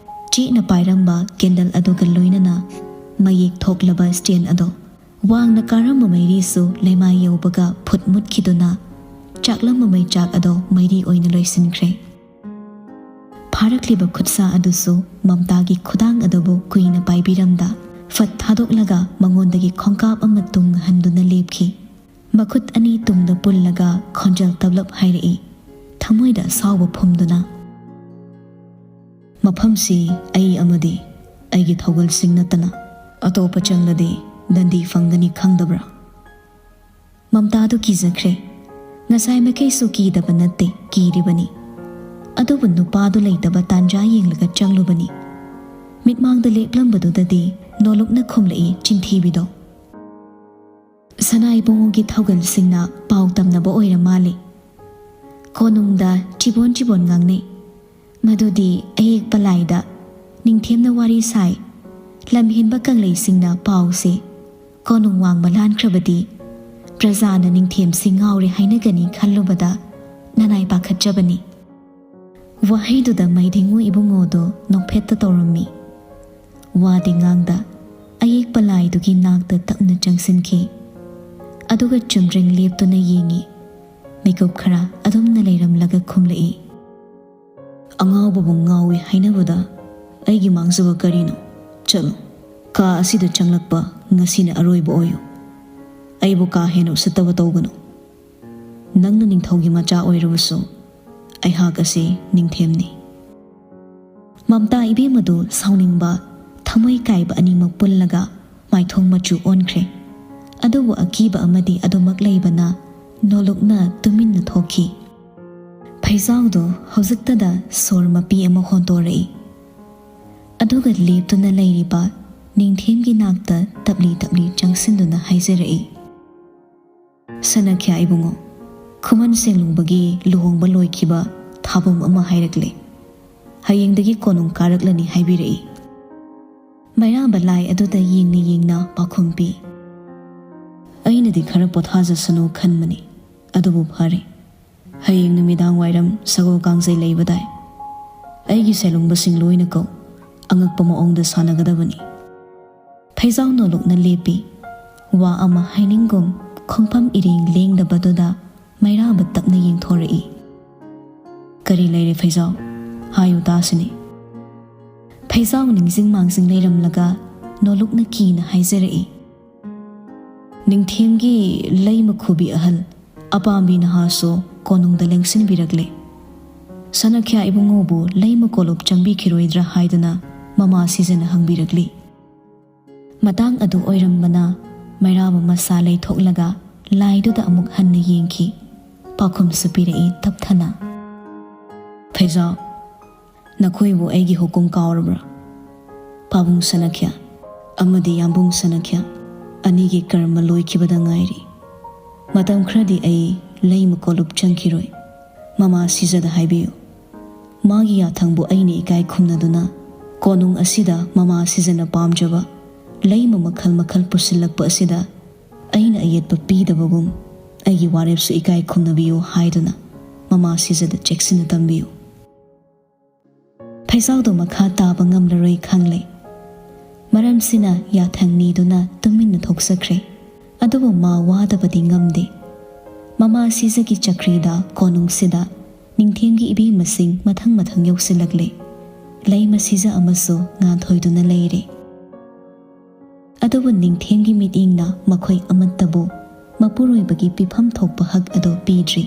ꯆꯦꯠꯅ ꯄꯥꯏꯔꯝꯕ ꯀꯦꯟꯗꯜ ꯑꯗꯨꯒ ꯂꯣꯏꯅꯅ ꯃꯌꯦꯛ ꯊꯣꯛꯂꯕ ꯁ꯭ꯇꯦꯟ ꯑꯗꯣ ꯋꯥꯡꯅ ꯀꯥꯔꯝꯕ ꯃꯩꯔꯤꯁꯨ ꯂꯩꯃꯥꯏ ꯌꯧꯕꯒ ꯐꯨꯠ ꯃꯨꯠꯈꯤꯗꯨꯅ ꯆꯥꯛꯂꯝꯕ ꯃꯩꯆꯥꯛ ꯑꯗꯣ ꯃꯩꯔꯤ ꯑꯣꯏꯅ ꯂꯣꯏꯁꯤꯟꯈ꯭ꯔꯦ꯫ ꯐꯥꯔꯛꯂꯤꯕ ꯈꯨꯠꯁꯥ ꯑꯗꯨꯁꯨ ꯃꯝꯇꯥꯒꯤ ꯈꯨꯗꯥꯡ ꯑꯗꯨꯕꯨ ꯀꯨꯏꯅ ꯄꯥꯏꯕꯤꯔꯝꯗ ꯐꯠ ꯊꯥꯗꯣꯛꯂꯒ ꯃꯉꯣꯟꯗꯒꯤ ꯈꯣꯡꯀꯥꯞ ꯑꯃ ꯇꯨꯡ ꯍꯟꯗꯨꯅ ꯂꯦꯞꯈꯤ꯫ ꯃꯈꯨꯠ ꯑꯅꯤ ꯇꯨꯡꯗ ꯄꯨꯜꯂꯒ ꯈꯣꯟꯖꯦꯜ ꯇꯞꯂꯞ ꯍꯥꯏꯔꯛꯏ, ꯊꯃꯣꯏꯗ ꯑꯁꯥꯎꯕ ꯐꯨꯝꯗꯨꯅ, "ꯃꯐꯝꯁꯤ ꯑꯩ ꯑꯃꯗꯤ ꯑꯩꯒꯤ ꯊꯧꯒꯜꯁꯤꯡ ꯅꯠꯇꯅ ꯑꯇꯣꯞꯄ ꯆꯪꯂꯗꯤ ꯗꯟꯗꯤ ꯐꯪꯒꯅꯤ ꯈꯪꯗꯕ꯭ꯔꯥ?" ꯃꯝꯇꯥꯗꯨ ꯀꯤꯖꯈ꯭ꯔꯦ꯫ ꯉꯁꯥꯏ ꯃꯈꯩꯁꯨ ꯀꯤꯗꯕ ꯅꯠꯇꯦ, ꯀꯤꯔꯤꯕꯅꯤ꯫ ꯑꯗꯨꯕꯨ ꯅꯨꯄꯥꯗꯨ ꯂꯩꯇꯕ ꯇꯥꯟꯖꯥ ꯌꯦꯡꯂꯒ ꯆꯪꯂꯨꯕꯅꯤ꯫ ꯃꯤꯠꯃꯥꯡꯗ ꯂꯦꯞꯂꯝꯕꯗꯨꯗꯗꯤ ꯅꯣꯂꯨꯛꯅ ꯈꯨꯝꯂꯛꯏ ꯆꯤꯟꯊꯤꯕꯤꯗꯣ꯫ ꯁꯅꯥ ꯏꯕꯨꯡꯉꯣꯒꯤ ꯊꯧꯒꯜꯁꯤꯡꯅ ꯄꯥꯎ ꯇꯝꯅꯕ ꯑꯣꯏꯔ ꯃꯥꯜꯂꯤ꯫ ꯀꯣꯅꯨꯡꯗ ꯆꯤꯕꯣꯟ ꯆꯤꯕꯣꯟ ꯉꯥꯡꯅꯩ꯫ ꯃꯗꯨꯗꯤ ꯑꯌꯦꯛꯄ ꯂꯥꯏꯗ ꯅꯤꯡꯊꯦꯝꯅ ꯋꯥꯔꯤ ꯁꯥꯏ꯫ ꯂꯝꯍꯦꯟꯕ ꯀꯪꯂꯩꯁꯤꯡꯅ ꯄꯥꯎꯁꯦ ꯀꯣꯅꯨꯡ ꯋꯥꯡꯃ ꯂꯥꯟꯈ꯭ꯔꯕꯗꯤ ꯄ꯭ꯔꯖꯥꯅ ꯅꯤꯡꯊꯦꯝꯁꯤ ꯉꯥꯎꯔꯦ ꯍꯥꯏꯅꯒꯅꯤ ꯈꯜꯂꯨꯕꯗ ꯅꯅꯥꯏ ꯄꯥꯈꯠꯆꯕꯅꯤ꯫ ꯋꯥꯍꯩꯗꯨꯗ ꯃꯩꯗꯤꯡꯉꯨ ꯏꯕꯨꯡꯉꯣꯗꯣ ꯅꯣꯛꯐꯦꯠꯇ ꯇꯧꯔꯝꯃꯤ꯫ ꯋꯥꯗꯤ ꯉꯥꯡꯗ, ꯑꯌꯦꯛꯄ ꯂꯥꯏꯗꯨꯒꯤ ꯅꯥꯛꯇ ꯇꯞꯅ ꯆꯪꯁꯤꯟꯈꯤ꯫ ꯑꯗꯨꯒ ꯆꯨꯝꯗ꯭ꯔꯤꯡ ꯂꯦꯞꯇꯨꯅ ꯌꯦꯡꯉꯤ꯫ ꯃꯤꯀꯨꯞ ꯈꯔ ꯑꯗꯨꯝꯅ ꯂꯩꯔꯝꯂꯒ ꯈꯨꯝꯂꯛꯏ, "ꯑꯉꯥꯎꯕꯕꯨ ꯉꯥꯎꯏ ꯍꯥꯏꯅꯕꯗ ꯑꯩꯒꯤ ꯃꯥꯡꯖꯕ ꯀꯔꯤꯅꯣ? ꯆꯠꯂꯣ, ꯀꯥ ꯑꯁꯤꯗ ꯆꯪꯂꯛꯄ ꯉꯁꯤꯅ ꯑꯔꯣꯏꯕ ꯑꯣꯏꯌꯨ꯫ ꯑꯩꯕꯨ ꯀꯥ ꯍꯦꯟꯅ ꯎꯁꯤꯠꯇꯕ ꯇꯧꯒꯅꯨ꯫ ꯅꯪꯅ ꯅꯤꯡꯊꯧꯒꯤ ꯃꯆꯥ ꯑꯣꯏꯔꯕꯁꯨ ꯑꯩꯍꯥꯛ ꯑꯁꯤ ꯅꯤꯡꯊꯦꯝꯅꯤ꯫" ꯃꯝꯇꯥ ꯏꯕꯦꯝ ꯑꯗꯨ ꯁꯥꯎꯅꯤꯡꯕ, ꯊꯃꯣꯏ ꯀꯥꯏꯕ ꯑꯅꯤꯃꯛ ꯄꯨꯜꯂꯒ ꯃꯥꯏꯊꯣꯡ ꯃꯆꯨ ꯑꯣꯟꯈ꯭ꯔꯦ꯫ ꯑꯗꯨꯕꯨ ꯑꯀꯤꯕ ꯑꯃꯗꯤ ꯑꯗꯨꯃꯛ ꯂꯩꯕꯅ ꯅꯣꯂꯨꯛꯅ ꯇꯨꯃꯤꯟꯅ ꯊꯣꯛꯈꯤ꯫ ꯐꯩꯖꯥꯎꯗꯣ ꯍꯧꯖꯤꯛꯇꯗ ꯁꯣꯔ ꯃꯄꯤ ꯑꯃ ꯍꯣꯟꯗꯣꯔꯛꯏ꯫ ꯑꯗꯨꯒ ꯂꯦꯞꯇꯨꯅ ꯂꯩꯔꯤꯕ ꯅꯤꯡꯊꯦꯝꯒꯤ ꯅꯥꯛꯇ ꯇꯞꯂꯤ ꯇꯞꯂꯤ ꯆꯪꯁꯤꯟꯗꯨꯅ ꯍꯥꯏꯖꯔꯛꯏ, "ꯁꯅꯈ꯭ꯌꯥ ꯏꯕꯨꯡꯉꯣ, ꯈꯨꯃꯟ ꯁꯦꯡꯂꯨꯡꯕꯒꯤ ꯂꯨꯍꯣꯡꯕ ꯂꯣꯏꯈꯤꯕ ꯊꯥꯕꯨꯝ ꯑꯃ ꯍꯥꯏꯔꯛꯂꯦ꯫ ꯍꯌꯦꯡꯗꯒꯤ ꯀꯣꯅꯨꯡ ꯀꯥꯔꯛꯂꯅꯤ ꯍꯥꯏꯕꯤꯔꯛꯏ꯫" ꯃꯩꯔꯥꯕ ꯂꯥꯏ ꯑꯗꯨꯗ ꯌꯦꯡꯅ ꯌꯦꯡꯅ ꯄꯥꯎꯈꯨꯝ ꯄꯤ, "ꯑꯩꯅꯗꯤ ꯈꯔ ꯄꯣꯊꯥꯖꯁꯅꯨ ꯈꯟꯕꯅꯤ, ꯑꯗꯨꯕꯨ ꯐꯔꯦ꯫ ꯍꯌꯦꯡ ꯅꯨꯃꯤꯗꯥꯡ ꯋꯥꯏꯔꯝ ꯁꯒꯣꯜ ꯀꯥꯡꯖꯩ ꯂꯩꯕꯗꯥꯏ? ꯑꯩꯒꯤ ꯁꯦꯂꯨꯡꯕꯁꯤꯡ ꯂꯣꯏꯅ ꯀꯧ, ꯑꯉꯛꯄ ꯃꯑꯣꯡꯗ ꯁꯥꯟꯅꯒꯗꯕꯅꯤ꯫" ꯐꯩꯖꯥꯎ ꯅꯣꯂꯨꯛꯅ ꯂꯦꯞꯄꯤ꯫ ꯋꯥ ꯑꯃ ꯍꯥꯏꯅꯤꯡꯒꯨꯝ ꯈꯣꯡꯐꯝ ꯏꯔꯦꯡ ꯂꯦꯡꯗꯕꯗꯨꯗ ꯃꯩꯔꯥꯕ ꯇꯞꯅ ꯌꯦꯡꯊꯣꯔꯛꯏ꯫ "ꯀꯔꯤ ꯂꯩꯔꯦ ꯐꯩꯖꯥꯎ? ꯍꯥꯏꯌꯨ ꯇꯥꯁꯤꯅꯦ꯫" ꯐꯩꯖꯥꯎ ꯅꯤꯡꯁꯤꯡ ꯃꯥꯡꯖꯤꯡ ꯂꯩꯔꯝꯂꯒ ꯅꯣꯂꯨꯛꯅ ꯀꯤꯅ ꯍꯥꯏꯖꯔꯛꯏ, "ꯅꯤꯡꯊꯦꯝꯒꯤ ꯂꯩꯃ ꯈꯨꯕꯤ ꯑꯍꯜ ꯑꯄꯥꯝꯕꯤ ꯅꯍꯥꯁꯨ ꯀꯣꯅꯨꯡꯗ ꯂꯦꯡꯁꯤꯟꯕꯤꯔꯛꯂꯦ꯫ ꯁꯅꯈ꯭ꯌꯥ ꯏꯕꯨꯡꯉꯣꯕꯨ ꯂꯩꯃ ꯀꯣꯂꯨꯞ ꯆꯪꯕꯤꯈꯤꯔꯣꯏꯗ꯭ꯔꯥ ꯍꯥꯏꯗꯨꯅ ꯃꯃꯥ ꯁꯤꯖꯅ ꯍꯪꯕꯤꯔꯛꯂꯤ꯫" ꯃꯇꯥꯡ ꯑꯗꯨ ꯑꯣꯏꯔꯝꯕꯅ ꯃꯩꯔꯥꯕ ꯃꯁꯥ ꯂꯩꯊꯣꯛꯂꯒ ꯂꯥꯏꯗꯨꯗ ꯑꯃꯨꯛ ꯍꯟꯅ ꯌꯦꯡꯈꯤ꯫ ꯄꯥꯎꯈꯨꯝꯁꯨ ꯄꯤꯔꯛꯏ ꯇꯞꯊꯅ, "ꯐꯩꯖꯥꯎ, ꯅꯈꯣꯏꯕꯨ ꯑꯩꯒꯤ ꯍꯨꯀꯨꯝ ꯀꯥꯎꯔꯕ꯭ꯔꯥ? ꯄꯥꯕꯨꯡ ꯁꯅꯈ꯭ꯌꯥ ꯑꯃꯗꯤ ꯌꯥꯝꯕꯨꯡ ꯁꯅꯈ꯭ꯌꯥ ꯑꯅꯤꯒꯤ ꯀꯔꯃ ꯂꯣꯏꯈꯤꯕꯗ ꯉꯥꯏꯔꯤ꯫ ꯃꯇꯝ ꯈꯔꯗꯤ ꯑꯩ ꯂꯩꯃ ꯀꯣꯂꯨꯞ ꯆꯪꯈꯤꯔꯣꯏ꯫ ꯃꯃꯥ ꯁꯤꯖꯗ ꯍꯥꯏꯕꯤꯌꯨ, ꯃꯥꯒꯤ ꯌꯥꯊꯪꯕꯨ ꯑꯩꯅ ꯏꯀꯥꯏ ꯈꯨꯝꯅꯗꯨꯅ ꯀꯣꯅꯨꯡ ꯑꯁꯤꯗ ꯃꯃꯥ ꯁꯤꯖꯅ ꯄꯥꯝꯖꯕ ꯂꯩꯃ ꯃꯈꯜ ꯃꯈꯜ ꯄꯨꯁꯤꯜꯂꯛꯄ ꯑꯁꯤꯗ ꯑꯩꯅ ꯑꯌꯦꯠꯄ ꯄꯤꯗꯕꯒꯨꯝ ꯑꯩꯒꯤ ꯋꯥꯔꯦꯞꯁꯨ ꯏꯀꯥꯏ ꯈꯨꯝꯅꯕꯤꯌꯨ ꯍꯥꯏꯗꯨꯅ ꯃꯃꯥ ꯁꯤꯖꯗ ꯆꯦꯛꯁꯤꯟꯅ ꯇꯝꯕꯤꯌꯨ꯫" ꯐꯩꯖꯥꯎꯗꯣ ꯃꯈꯥ ꯇꯥꯕ ꯉꯝꯂꯔꯣꯏ ꯈꯪꯂꯦ꯫ ꯃꯔꯝꯁꯤꯅ ꯌꯥꯊꯪ ꯅꯤꯗꯨꯅ ꯇꯨꯃꯤꯟꯅ ꯊꯣꯛꯆꯈ꯭ꯔꯦ꯫ ꯑꯗꯨꯕꯨ ꯃꯥ ꯋꯥꯗꯕꯗꯤ ꯉꯝꯗꯦ꯫ ꯃꯃꯥ ꯁꯤꯖꯒꯤ ꯆꯀ꯭ꯔꯤꯗ ꯀꯣꯅꯨꯡꯁꯤꯗ ꯅꯤꯡꯊꯦꯝꯒꯤ ꯏꯕꯦꯝꯃꯁꯤꯡ ꯃꯊꯪ ꯃꯊꯪ ꯌꯧꯁꯤꯜꯂꯛꯂꯦ꯫ ꯂꯩꯃ ꯁꯤꯖ ꯑꯃꯁꯨ ꯉꯥꯟꯊꯣꯏꯗꯨꯅ ꯂꯩꯔꯦ꯫ ꯑꯗꯨꯕꯨ ꯅꯤꯡꯊꯦꯝꯒꯤ ꯃꯤꯠꯌꯦꯡꯅ ꯃꯈꯣꯏ ꯑꯃꯠꯇꯕꯨ ꯃꯄꯨꯔꯣꯏꯕꯒꯤ ꯄꯤꯐꯝ ꯊꯣꯛꯄ ꯍꯛ ꯑꯗꯨ ꯄꯤꯗ꯭ꯔꯤ꯫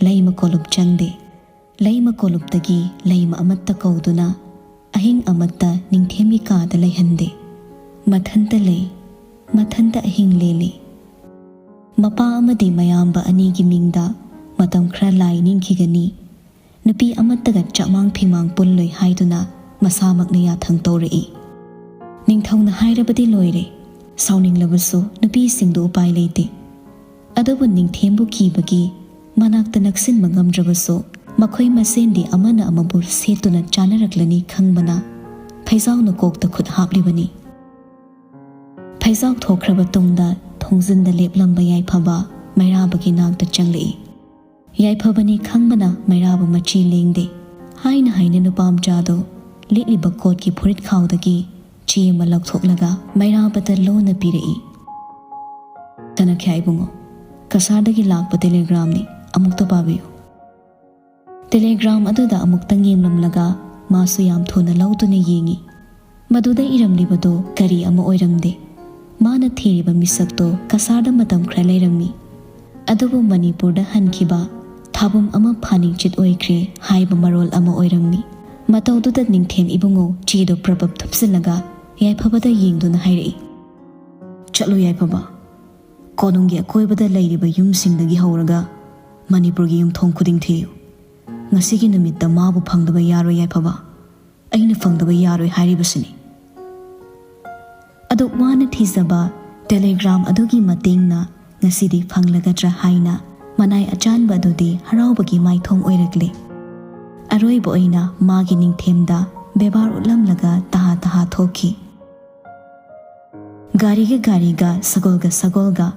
ꯂꯩꯃ ꯀꯣꯂꯨꯞ ꯆꯪꯗꯦ꯫ ꯂꯩꯃ ꯀꯣꯂꯨꯞꯇꯒꯤ ꯂꯩꯃ ꯑꯃꯠꯇ ꯀꯧꯗꯨꯅ ꯑꯍꯤꯡ ꯑꯃꯠꯇ ꯅꯤꯡꯊꯦꯝꯒꯤ ꯀꯥꯗ ꯂꯩꯍꯟꯗꯦ꯫ ꯃꯊꯟꯇ ꯂꯩ, ꯃꯊꯟꯇ ꯑꯍꯤꯡ ꯂꯦꯜꯂꯤ꯫ ꯃꯄꯥ ꯑꯃꯗꯤ ꯃꯌꯥꯝꯕ ꯑꯅꯤꯒꯤ ꯃꯤꯡꯗ ꯃꯇꯝ ꯈꯔ ꯂꯥꯏ ꯅꯤꯡꯈꯤꯒꯅꯤ꯫ ꯅꯨꯄꯤ ꯑꯃꯠꯇꯒ ꯆꯥꯛꯃꯥꯡ ꯐꯤꯃꯥꯡ ꯄꯨꯜꯂꯣꯏ ꯍꯥꯏꯗꯨꯅ ꯃꯁꯥꯃꯛꯅ ꯌꯥꯊꯪ ꯇꯧꯔꯛꯏ꯫ ꯅꯤꯡꯊꯧꯅ ꯍꯥꯏꯔꯕꯗꯤ ꯂꯣꯏꯔꯦ꯫ ꯁꯥꯎꯅꯤꯡꯂꯕꯁꯨ ꯅꯨꯄꯤꯁꯤꯡꯗꯨ ꯎꯄꯥꯏ ꯂꯩꯇꯦ꯫ ꯑꯗꯨꯕꯨ ꯅꯤꯡꯊꯦꯝꯕꯨ ꯀꯤꯕꯒꯤ ꯃꯅꯥꯛꯇ ꯅꯛꯁꯤꯟꯕ ꯉꯝꯗ꯭ꯔꯕꯁꯨ, ꯃꯈꯣꯏ ꯃꯁꯦꯟꯗꯤ ꯑꯃꯅ ꯑꯃꯕꯨ ꯁꯦꯠꯇꯨꯅ ꯆꯥꯅꯔꯛꯂꯅꯤ ꯈꯪꯕꯅ ꯐꯩꯖꯥꯎꯅ ꯀꯣꯛꯇ ꯈꯨꯠ ꯍꯥꯞꯂꯤꯕꯅꯤ꯫ ꯐꯩꯖꯥꯎ ꯊꯣꯛꯈ꯭ꯔꯕ ꯇꯨꯡꯗ ꯊꯣꯡꯖꯤꯟꯗ ꯂꯦꯞꯂꯝꯕ ꯌꯥꯏꯐꯕ ꯃꯩꯔꯥꯕꯒꯤ ꯅꯥꯛꯇ ꯆꯪꯂꯛꯏ꯫ ꯌꯥꯏꯐꯕꯅꯤ ꯈꯪꯕꯅ ꯃꯩꯔꯥꯕ ꯃꯆꯤ ꯂꯦꯡꯗꯦ꯫ ꯍꯥꯏꯅ ꯍꯥꯏꯅ ꯅꯨꯄꯥ ꯃꯆꯥꯗꯨ ꯂꯤꯠꯂꯤꯕ ꯀꯣꯠꯀꯤ ꯐꯨꯔꯤꯠ ꯈꯥꯎꯗꯒꯤ ꯆꯦ ꯑꯃ ꯂꯧꯊꯣꯛꯂꯒ ꯃꯩꯔꯥꯕꯗ ꯂꯣꯟꯅ ꯄꯤꯔꯛꯏ꯫ "ꯀꯅꯈ꯭ꯌꯥ ꯏꯕꯨꯡꯉꯣ, ꯀꯁꯥꯔꯗꯒꯤ ꯂꯥꯛꯄ ꯇꯦꯂꯤꯒ꯭ꯔꯥꯝꯅꯤ, ꯑꯃꯨꯛꯇ ꯄꯥꯕꯤꯌꯨ꯫" ꯇꯦꯂꯤꯒ꯭ꯔꯥꯝ ꯑꯗꯨꯗ ꯑꯃꯨꯛꯇꯪ ꯌꯦꯡꯂꯝꯂꯒ ꯃꯥꯁꯨ ꯌꯥꯝ ꯊꯨꯅ ꯂꯧꯗꯨꯅ ꯌꯦꯡꯏ꯫ ꯃꯗꯨꯗ ꯏꯔꯝꯂꯤꯕꯗꯨ ꯀꯔꯤ ꯑꯃ ꯑꯣꯏꯔꯝꯗꯦ꯫ ꯃꯥꯅ ꯊꯤꯔꯤꯕ ꯃꯤꯁꯛꯇꯣ ꯀꯁꯥꯔꯗ ꯃꯇꯝ ꯈꯔ ꯂꯩꯔꯝꯃꯤ꯫ ꯑꯗꯨꯕꯨ ꯃꯅꯤꯄꯨꯔꯗ ꯍꯟꯈꯤꯕ ꯊꯥꯕꯨꯝ ꯑꯃ ꯐꯥꯅꯤꯡꯆꯤꯠ ꯑꯣꯏꯈ꯭ꯔꯦ ꯍꯥꯏꯕ ꯃꯔꯣꯜ ꯑꯃ ꯑꯣꯏꯔꯝꯃꯤ꯫ ꯃꯇꯧꯗꯨꯗ ꯅꯤꯡꯊꯦꯝ ꯏꯕꯨꯡꯉꯣ ꯆꯦꯗꯣ ꯄ꯭ꯔꯕꯞ ꯊꯨꯞꯆꯤꯜꯂꯒ ꯌꯥꯏꯐꯕꯗ ꯌꯦꯡꯗꯨꯅ ꯍꯥꯏꯔꯛꯏ, "ꯆꯠꯂꯨ ꯌꯥꯏꯐꯕ, ꯀꯣꯅꯨꯡꯒꯤ ꯑꯀꯣꯏꯕꯗ ꯂꯩꯔꯤꯕ ꯌꯨꯝꯁꯤꯡꯗꯒꯤ ꯍꯧꯔꯒ ꯃꯅꯤꯄꯨꯔꯒꯤ ꯌꯨꯝꯊꯣꯡ ꯈꯨꯗꯤꯡ ꯊꯤꯌꯨ꯫ ꯉꯁꯤꯒꯤ ꯅꯨꯃꯤꯠꯇ ꯃꯥꯕꯨ ꯐꯪꯗꯕ ꯌꯥꯔꯣꯏ ꯌꯥꯏꯐꯕ꯫ ꯑꯩꯅ ꯐꯪꯗꯕ ꯌꯥꯔꯣꯏ ꯍꯥꯏꯔꯤꯕꯁꯤꯅꯤ꯫" ꯑꯗꯨꯛ ꯋꯥꯅ ꯊꯤꯖꯕ ꯇꯦꯂꯤꯒ꯭ꯔꯥꯝ ꯑꯗꯨꯒꯤ ꯃꯇꯦꯡꯅ ꯉꯁꯤꯗꯤ ꯐꯪꯂꯒꯗ꯭ꯔꯥ ꯍꯥꯏꯅ ꯃꯅꯥꯏ ꯑꯆꯥꯟꯕ ꯑꯗꯨꯗꯤ ꯍꯔꯥꯎꯕꯒꯤ ꯃꯥꯏꯊꯣꯡ ꯑꯣꯏꯔꯛꯂꯦ꯫ ꯑꯔꯣꯏꯕ ꯑꯣꯏꯅ ꯃꯥꯒꯤ ꯅꯤꯡꯊꯦꯝꯗ ꯕꯦꯕꯥꯔ ꯎꯠꯂꯝꯂꯒ ꯇꯍꯥ ꯇꯍꯥ ꯊꯣꯛꯈꯤ꯫ ꯒꯥꯔꯤꯒ ꯒꯥꯔꯤꯒ, ꯁꯒꯣꯜꯒ ꯁꯒꯣꯜꯒ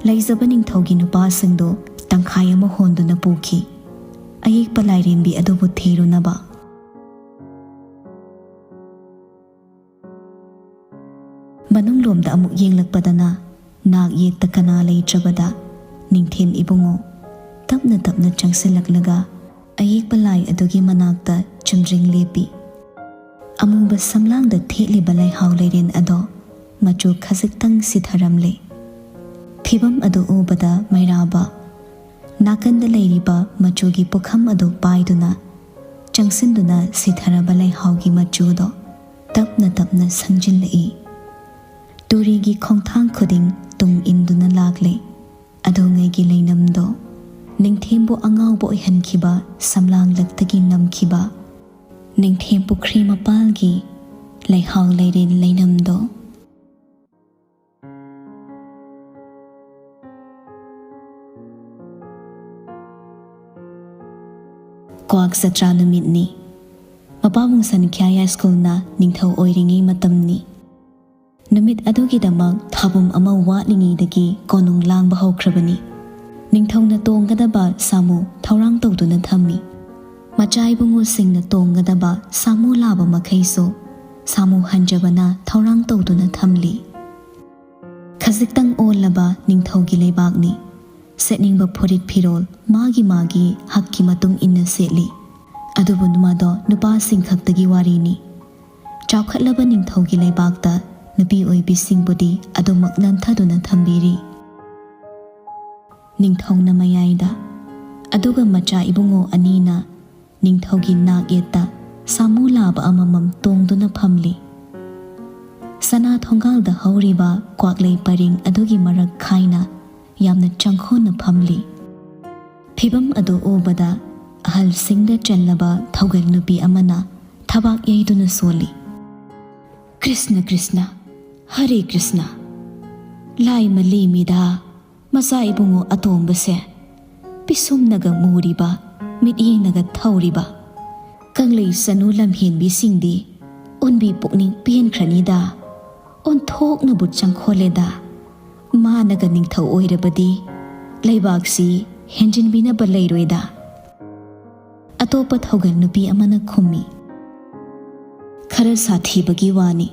ꯂꯩꯖꯕ ꯅꯤꯡꯊꯧꯒꯤ ꯅꯨꯄꯥꯁꯤꯡꯗꯨ ꯇꯪꯈꯥꯏ ꯑꯃ ꯍꯣꯟꯗꯨꯅ ꯄꯨꯈꯤ, ꯑꯌꯦꯛꯄ ꯂꯥꯏꯔꯦꯝꯕꯤ ꯑꯗꯨꯕꯨ ꯊꯤꯔꯨꯅꯕ꯫ ꯃꯅꯨꯡꯂꯣꯝꯗ ꯑꯃꯨꯛ ꯌꯦꯡꯂꯛꯄꯗꯅ ꯅꯥꯛ ꯌꯦꯠꯇ ꯀꯅꯥ ꯂꯩꯇ꯭ꯔꯕꯗ ꯅꯤꯡꯊꯦꯝ ꯏꯕꯨꯡꯉꯣ ꯇꯞꯅ ꯇꯞꯅ ꯆꯪꯁꯤꯜꯂꯛꯂꯒ ꯑꯌꯦꯛꯄ ꯂꯥꯏ ꯑꯗꯨꯒꯤ ꯃꯅꯥꯛꯇ ꯆꯨꯝꯗ꯭ꯔꯤꯡ ꯂꯦꯞꯄꯤ꯫ ꯑꯃꯨꯕ ꯁꯝꯂꯥꯡꯗ ꯊꯦꯠꯂꯤꯕ ꯂꯩꯍꯥꯎ ꯂꯩꯔꯦꯟ ꯑꯗꯣ ꯃꯆꯨ ꯈꯖꯤꯛꯇꯪ ꯁꯤꯊꯔꯝꯂꯦ꯫ ꯐꯤꯕꯝ ꯑꯗꯨ ꯎꯕꯗ ꯃꯩꯔꯥꯕ ꯅꯥꯀꯟꯗ ꯂꯩꯔꯤꯕ ꯃꯆꯨꯒꯤ ꯄꯨꯈꯝ ꯑꯗꯨ ꯄꯥꯏꯗꯨꯅ ꯆꯪꯁꯤꯟꯗꯨꯅ ꯁꯤꯊꯔꯕ ꯂꯩꯍꯥꯎꯒꯤ ꯃꯆꯨꯗꯣ ꯇꯞꯅ ꯇꯞꯅ ꯁꯪꯖꯤꯜꯂꯛꯏ꯫ ꯇꯨꯔꯤꯒꯤ ꯈꯣꯡꯊꯥꯡ ꯈꯨꯗꯤꯡ ꯇꯨꯡ ꯏꯟꯗꯨꯅ ꯂꯥꯛꯂꯦ꯫ ꯑꯗꯨꯉꯩꯒꯤ ꯂꯩꯅꯝꯗꯣ ꯅꯤꯡꯊꯦꯝꯕꯨ ꯑꯉꯥꯎꯕ ꯑꯣꯏꯍꯟꯈꯤꯕ ꯁꯝꯂꯥꯡꯂꯛꯇꯒꯤ ꯅꯝꯈꯤꯕ ꯅꯤꯡꯊꯦꯝ ꯄꯨꯈ꯭ꯔꯤ ꯃꯄꯥꯜꯒꯤ ꯂꯩꯍꯥꯎ ꯂꯩꯔꯦꯟ ꯂꯩꯅꯝꯗꯣ꯫ ꯀ꯭ꯋꯥꯛ ꯖꯇ꯭ꯔꯥ ꯅꯨꯃꯤꯠꯅꯤ꯫ ꯃꯄꯥꯕꯨꯡ ꯁꯟꯈ꯭ꯌꯥ ꯌꯥꯏꯁ꯭ꯀꯨꯜꯅ ꯅꯤꯡꯊꯧ ꯑꯣꯏꯔꯤꯉꯩ ꯃꯇꯝꯅꯤ꯫ ꯅꯨꯃꯤꯠ ꯑꯗꯨꯒꯤꯗꯃꯛ ꯊꯥꯕꯨꯝ ꯑꯃ ꯋꯥꯠꯂꯤꯉꯩꯗꯒꯤ ꯀꯣꯅꯨꯡ ꯂꯥꯡꯕ ꯍꯧꯈ꯭ꯔꯕꯅꯤ꯫ ꯅꯤꯡꯊꯧꯅ ꯇꯣꯡꯒꯗꯕ ꯁꯥꯃꯨ ꯊꯧꯔꯥꯡ ꯇꯧꯗꯨꯅ ꯊꯝꯃꯤ꯫ ꯃꯆꯥ ꯏꯕꯨꯡꯉꯣꯁꯤꯡꯅ ꯇꯣꯡꯒꯗꯕ ꯁꯥꯃꯨ ꯂꯥꯕ ꯃꯈꯩꯁꯨ ꯁꯥꯃꯨ ꯍꯟꯖꯕꯅ ꯊꯧꯔꯥꯡ ꯇꯧꯗꯨꯅ ꯊꯝꯂꯤ꯫ ꯈꯖꯤꯛꯇꯪ ꯑꯣꯜꯂꯕ ꯅꯤꯡꯊꯧꯒꯤ ꯂꯩꯕꯥꯛꯅꯤ꯫ ꯁꯦꯠꯅꯤꯡꯕ ꯐꯨꯔꯤꯠ ꯐꯤꯔꯣꯜ ꯃꯥꯒꯤ ꯃꯥꯒꯤ ꯍꯛꯀꯤ ꯃꯇꯨꯡ ꯏꯟꯅ ꯁꯦꯠꯂꯤ꯫ ꯑꯗꯨꯕꯨ ꯃꯗꯣ ꯅꯨꯄꯥꯁꯤꯡ ꯈꯛꯇꯒꯤ ꯋꯥꯔꯤꯅꯤ꯫ ꯆꯥꯎꯈꯠꯂꯕ ꯅꯤꯡꯊꯧꯒꯤ ꯂꯩꯕꯥꯛꯇ ꯅꯨꯄꯤ ꯑꯣꯏꯕꯤꯁꯤꯡꯕꯨꯗꯤ ꯑꯗꯨꯃꯛ ꯅꯟꯊꯗꯨꯅ ꯊꯝꯕꯤꯔꯤ꯫ ꯅꯤꯡꯊꯧꯅ ꯃꯌꯥꯏꯗ, ꯑꯗꯨꯒ ꯃꯆꯥ ꯏꯕꯨꯡꯉꯣ ꯑꯅꯤꯅ ꯅꯤꯡꯊꯧꯒꯤ ꯅꯥꯛ ꯌꯦꯠꯇ ꯁꯥꯃꯨ ꯂꯥꯕ ꯑꯃꯃꯝ ꯇꯣꯡꯗꯨꯅ ꯐꯝꯂꯤ꯫ ꯁꯅꯥ ꯊꯣꯡꯒꯥꯜꯗ ꯍꯧꯔꯤꯕ ꯀ꯭ꯋꯥꯛꯂꯩ ꯄꯔꯤꯡ ꯑꯗꯨꯒꯤ ꯃꯔꯛ ꯈꯥꯏꯅ ꯌꯥꯝꯅ ꯆꯪꯈꯣꯟꯅ ꯐꯝꯂꯤ꯫ ꯐꯤꯚꯝ ꯑꯗꯨ ꯎꯕꯗ ꯑꯍꯜꯁꯤꯡꯗ ꯆꯜꯂꯕ ꯊꯧꯒꯜ ꯅꯨꯄꯤ ꯑꯃꯅ ꯊꯕꯥꯛ ꯌꯩꯗꯨꯅ ꯁꯣꯜꯂꯤ꯫ "ꯀ꯭ꯔꯤꯁꯅ ꯀ꯭ꯔꯤꯁꯅ, ꯍꯔꯦ ꯀ꯭ꯔꯤꯁꯅ, ꯂꯥꯏ ꯃꯂꯦꯝꯃꯤꯗ ꯃꯆꯥ ꯏꯕꯨꯡꯉꯣ ꯑꯇꯣꯝꯕꯁꯦ, ꯄꯤꯁꯨꯝꯅꯒ ꯃꯨꯔꯤꯕ, ꯃꯤꯠꯌꯦꯡꯅꯒ ꯊꯧꯔꯤꯕ, ꯀꯪꯂꯩ ꯆꯅꯨ ꯂꯝꯍꯦꯟꯕꯤꯁꯤꯡꯗꯤ ꯑꯣꯟꯕꯤ ꯄꯨꯛꯅꯤꯡ ꯄꯦꯟꯈ꯭ꯔꯅꯤꯗ, ꯑꯣꯟꯊꯣꯛꯅꯕꯨ ꯆꯪꯈꯣꯜꯂꯦꯗ꯫ ꯃꯥꯅꯒ ꯅꯤꯡꯊꯧ ꯑꯣꯏꯔꯕꯗꯤ ꯂꯩꯕꯥꯛꯁꯤ ꯍꯦꯟꯖꯤꯟꯕꯤꯅꯕ ꯂꯩꯔꯣꯏꯗ"꯫ ꯑꯇꯣꯞꯄ ꯊꯧꯒꯜ ꯅꯨꯄꯤ ꯑꯃꯅ ꯈꯨꯝꯃꯤ, "ꯈꯔ ꯁꯥꯊꯤꯕꯒꯤ ꯋꯥꯅꯤ,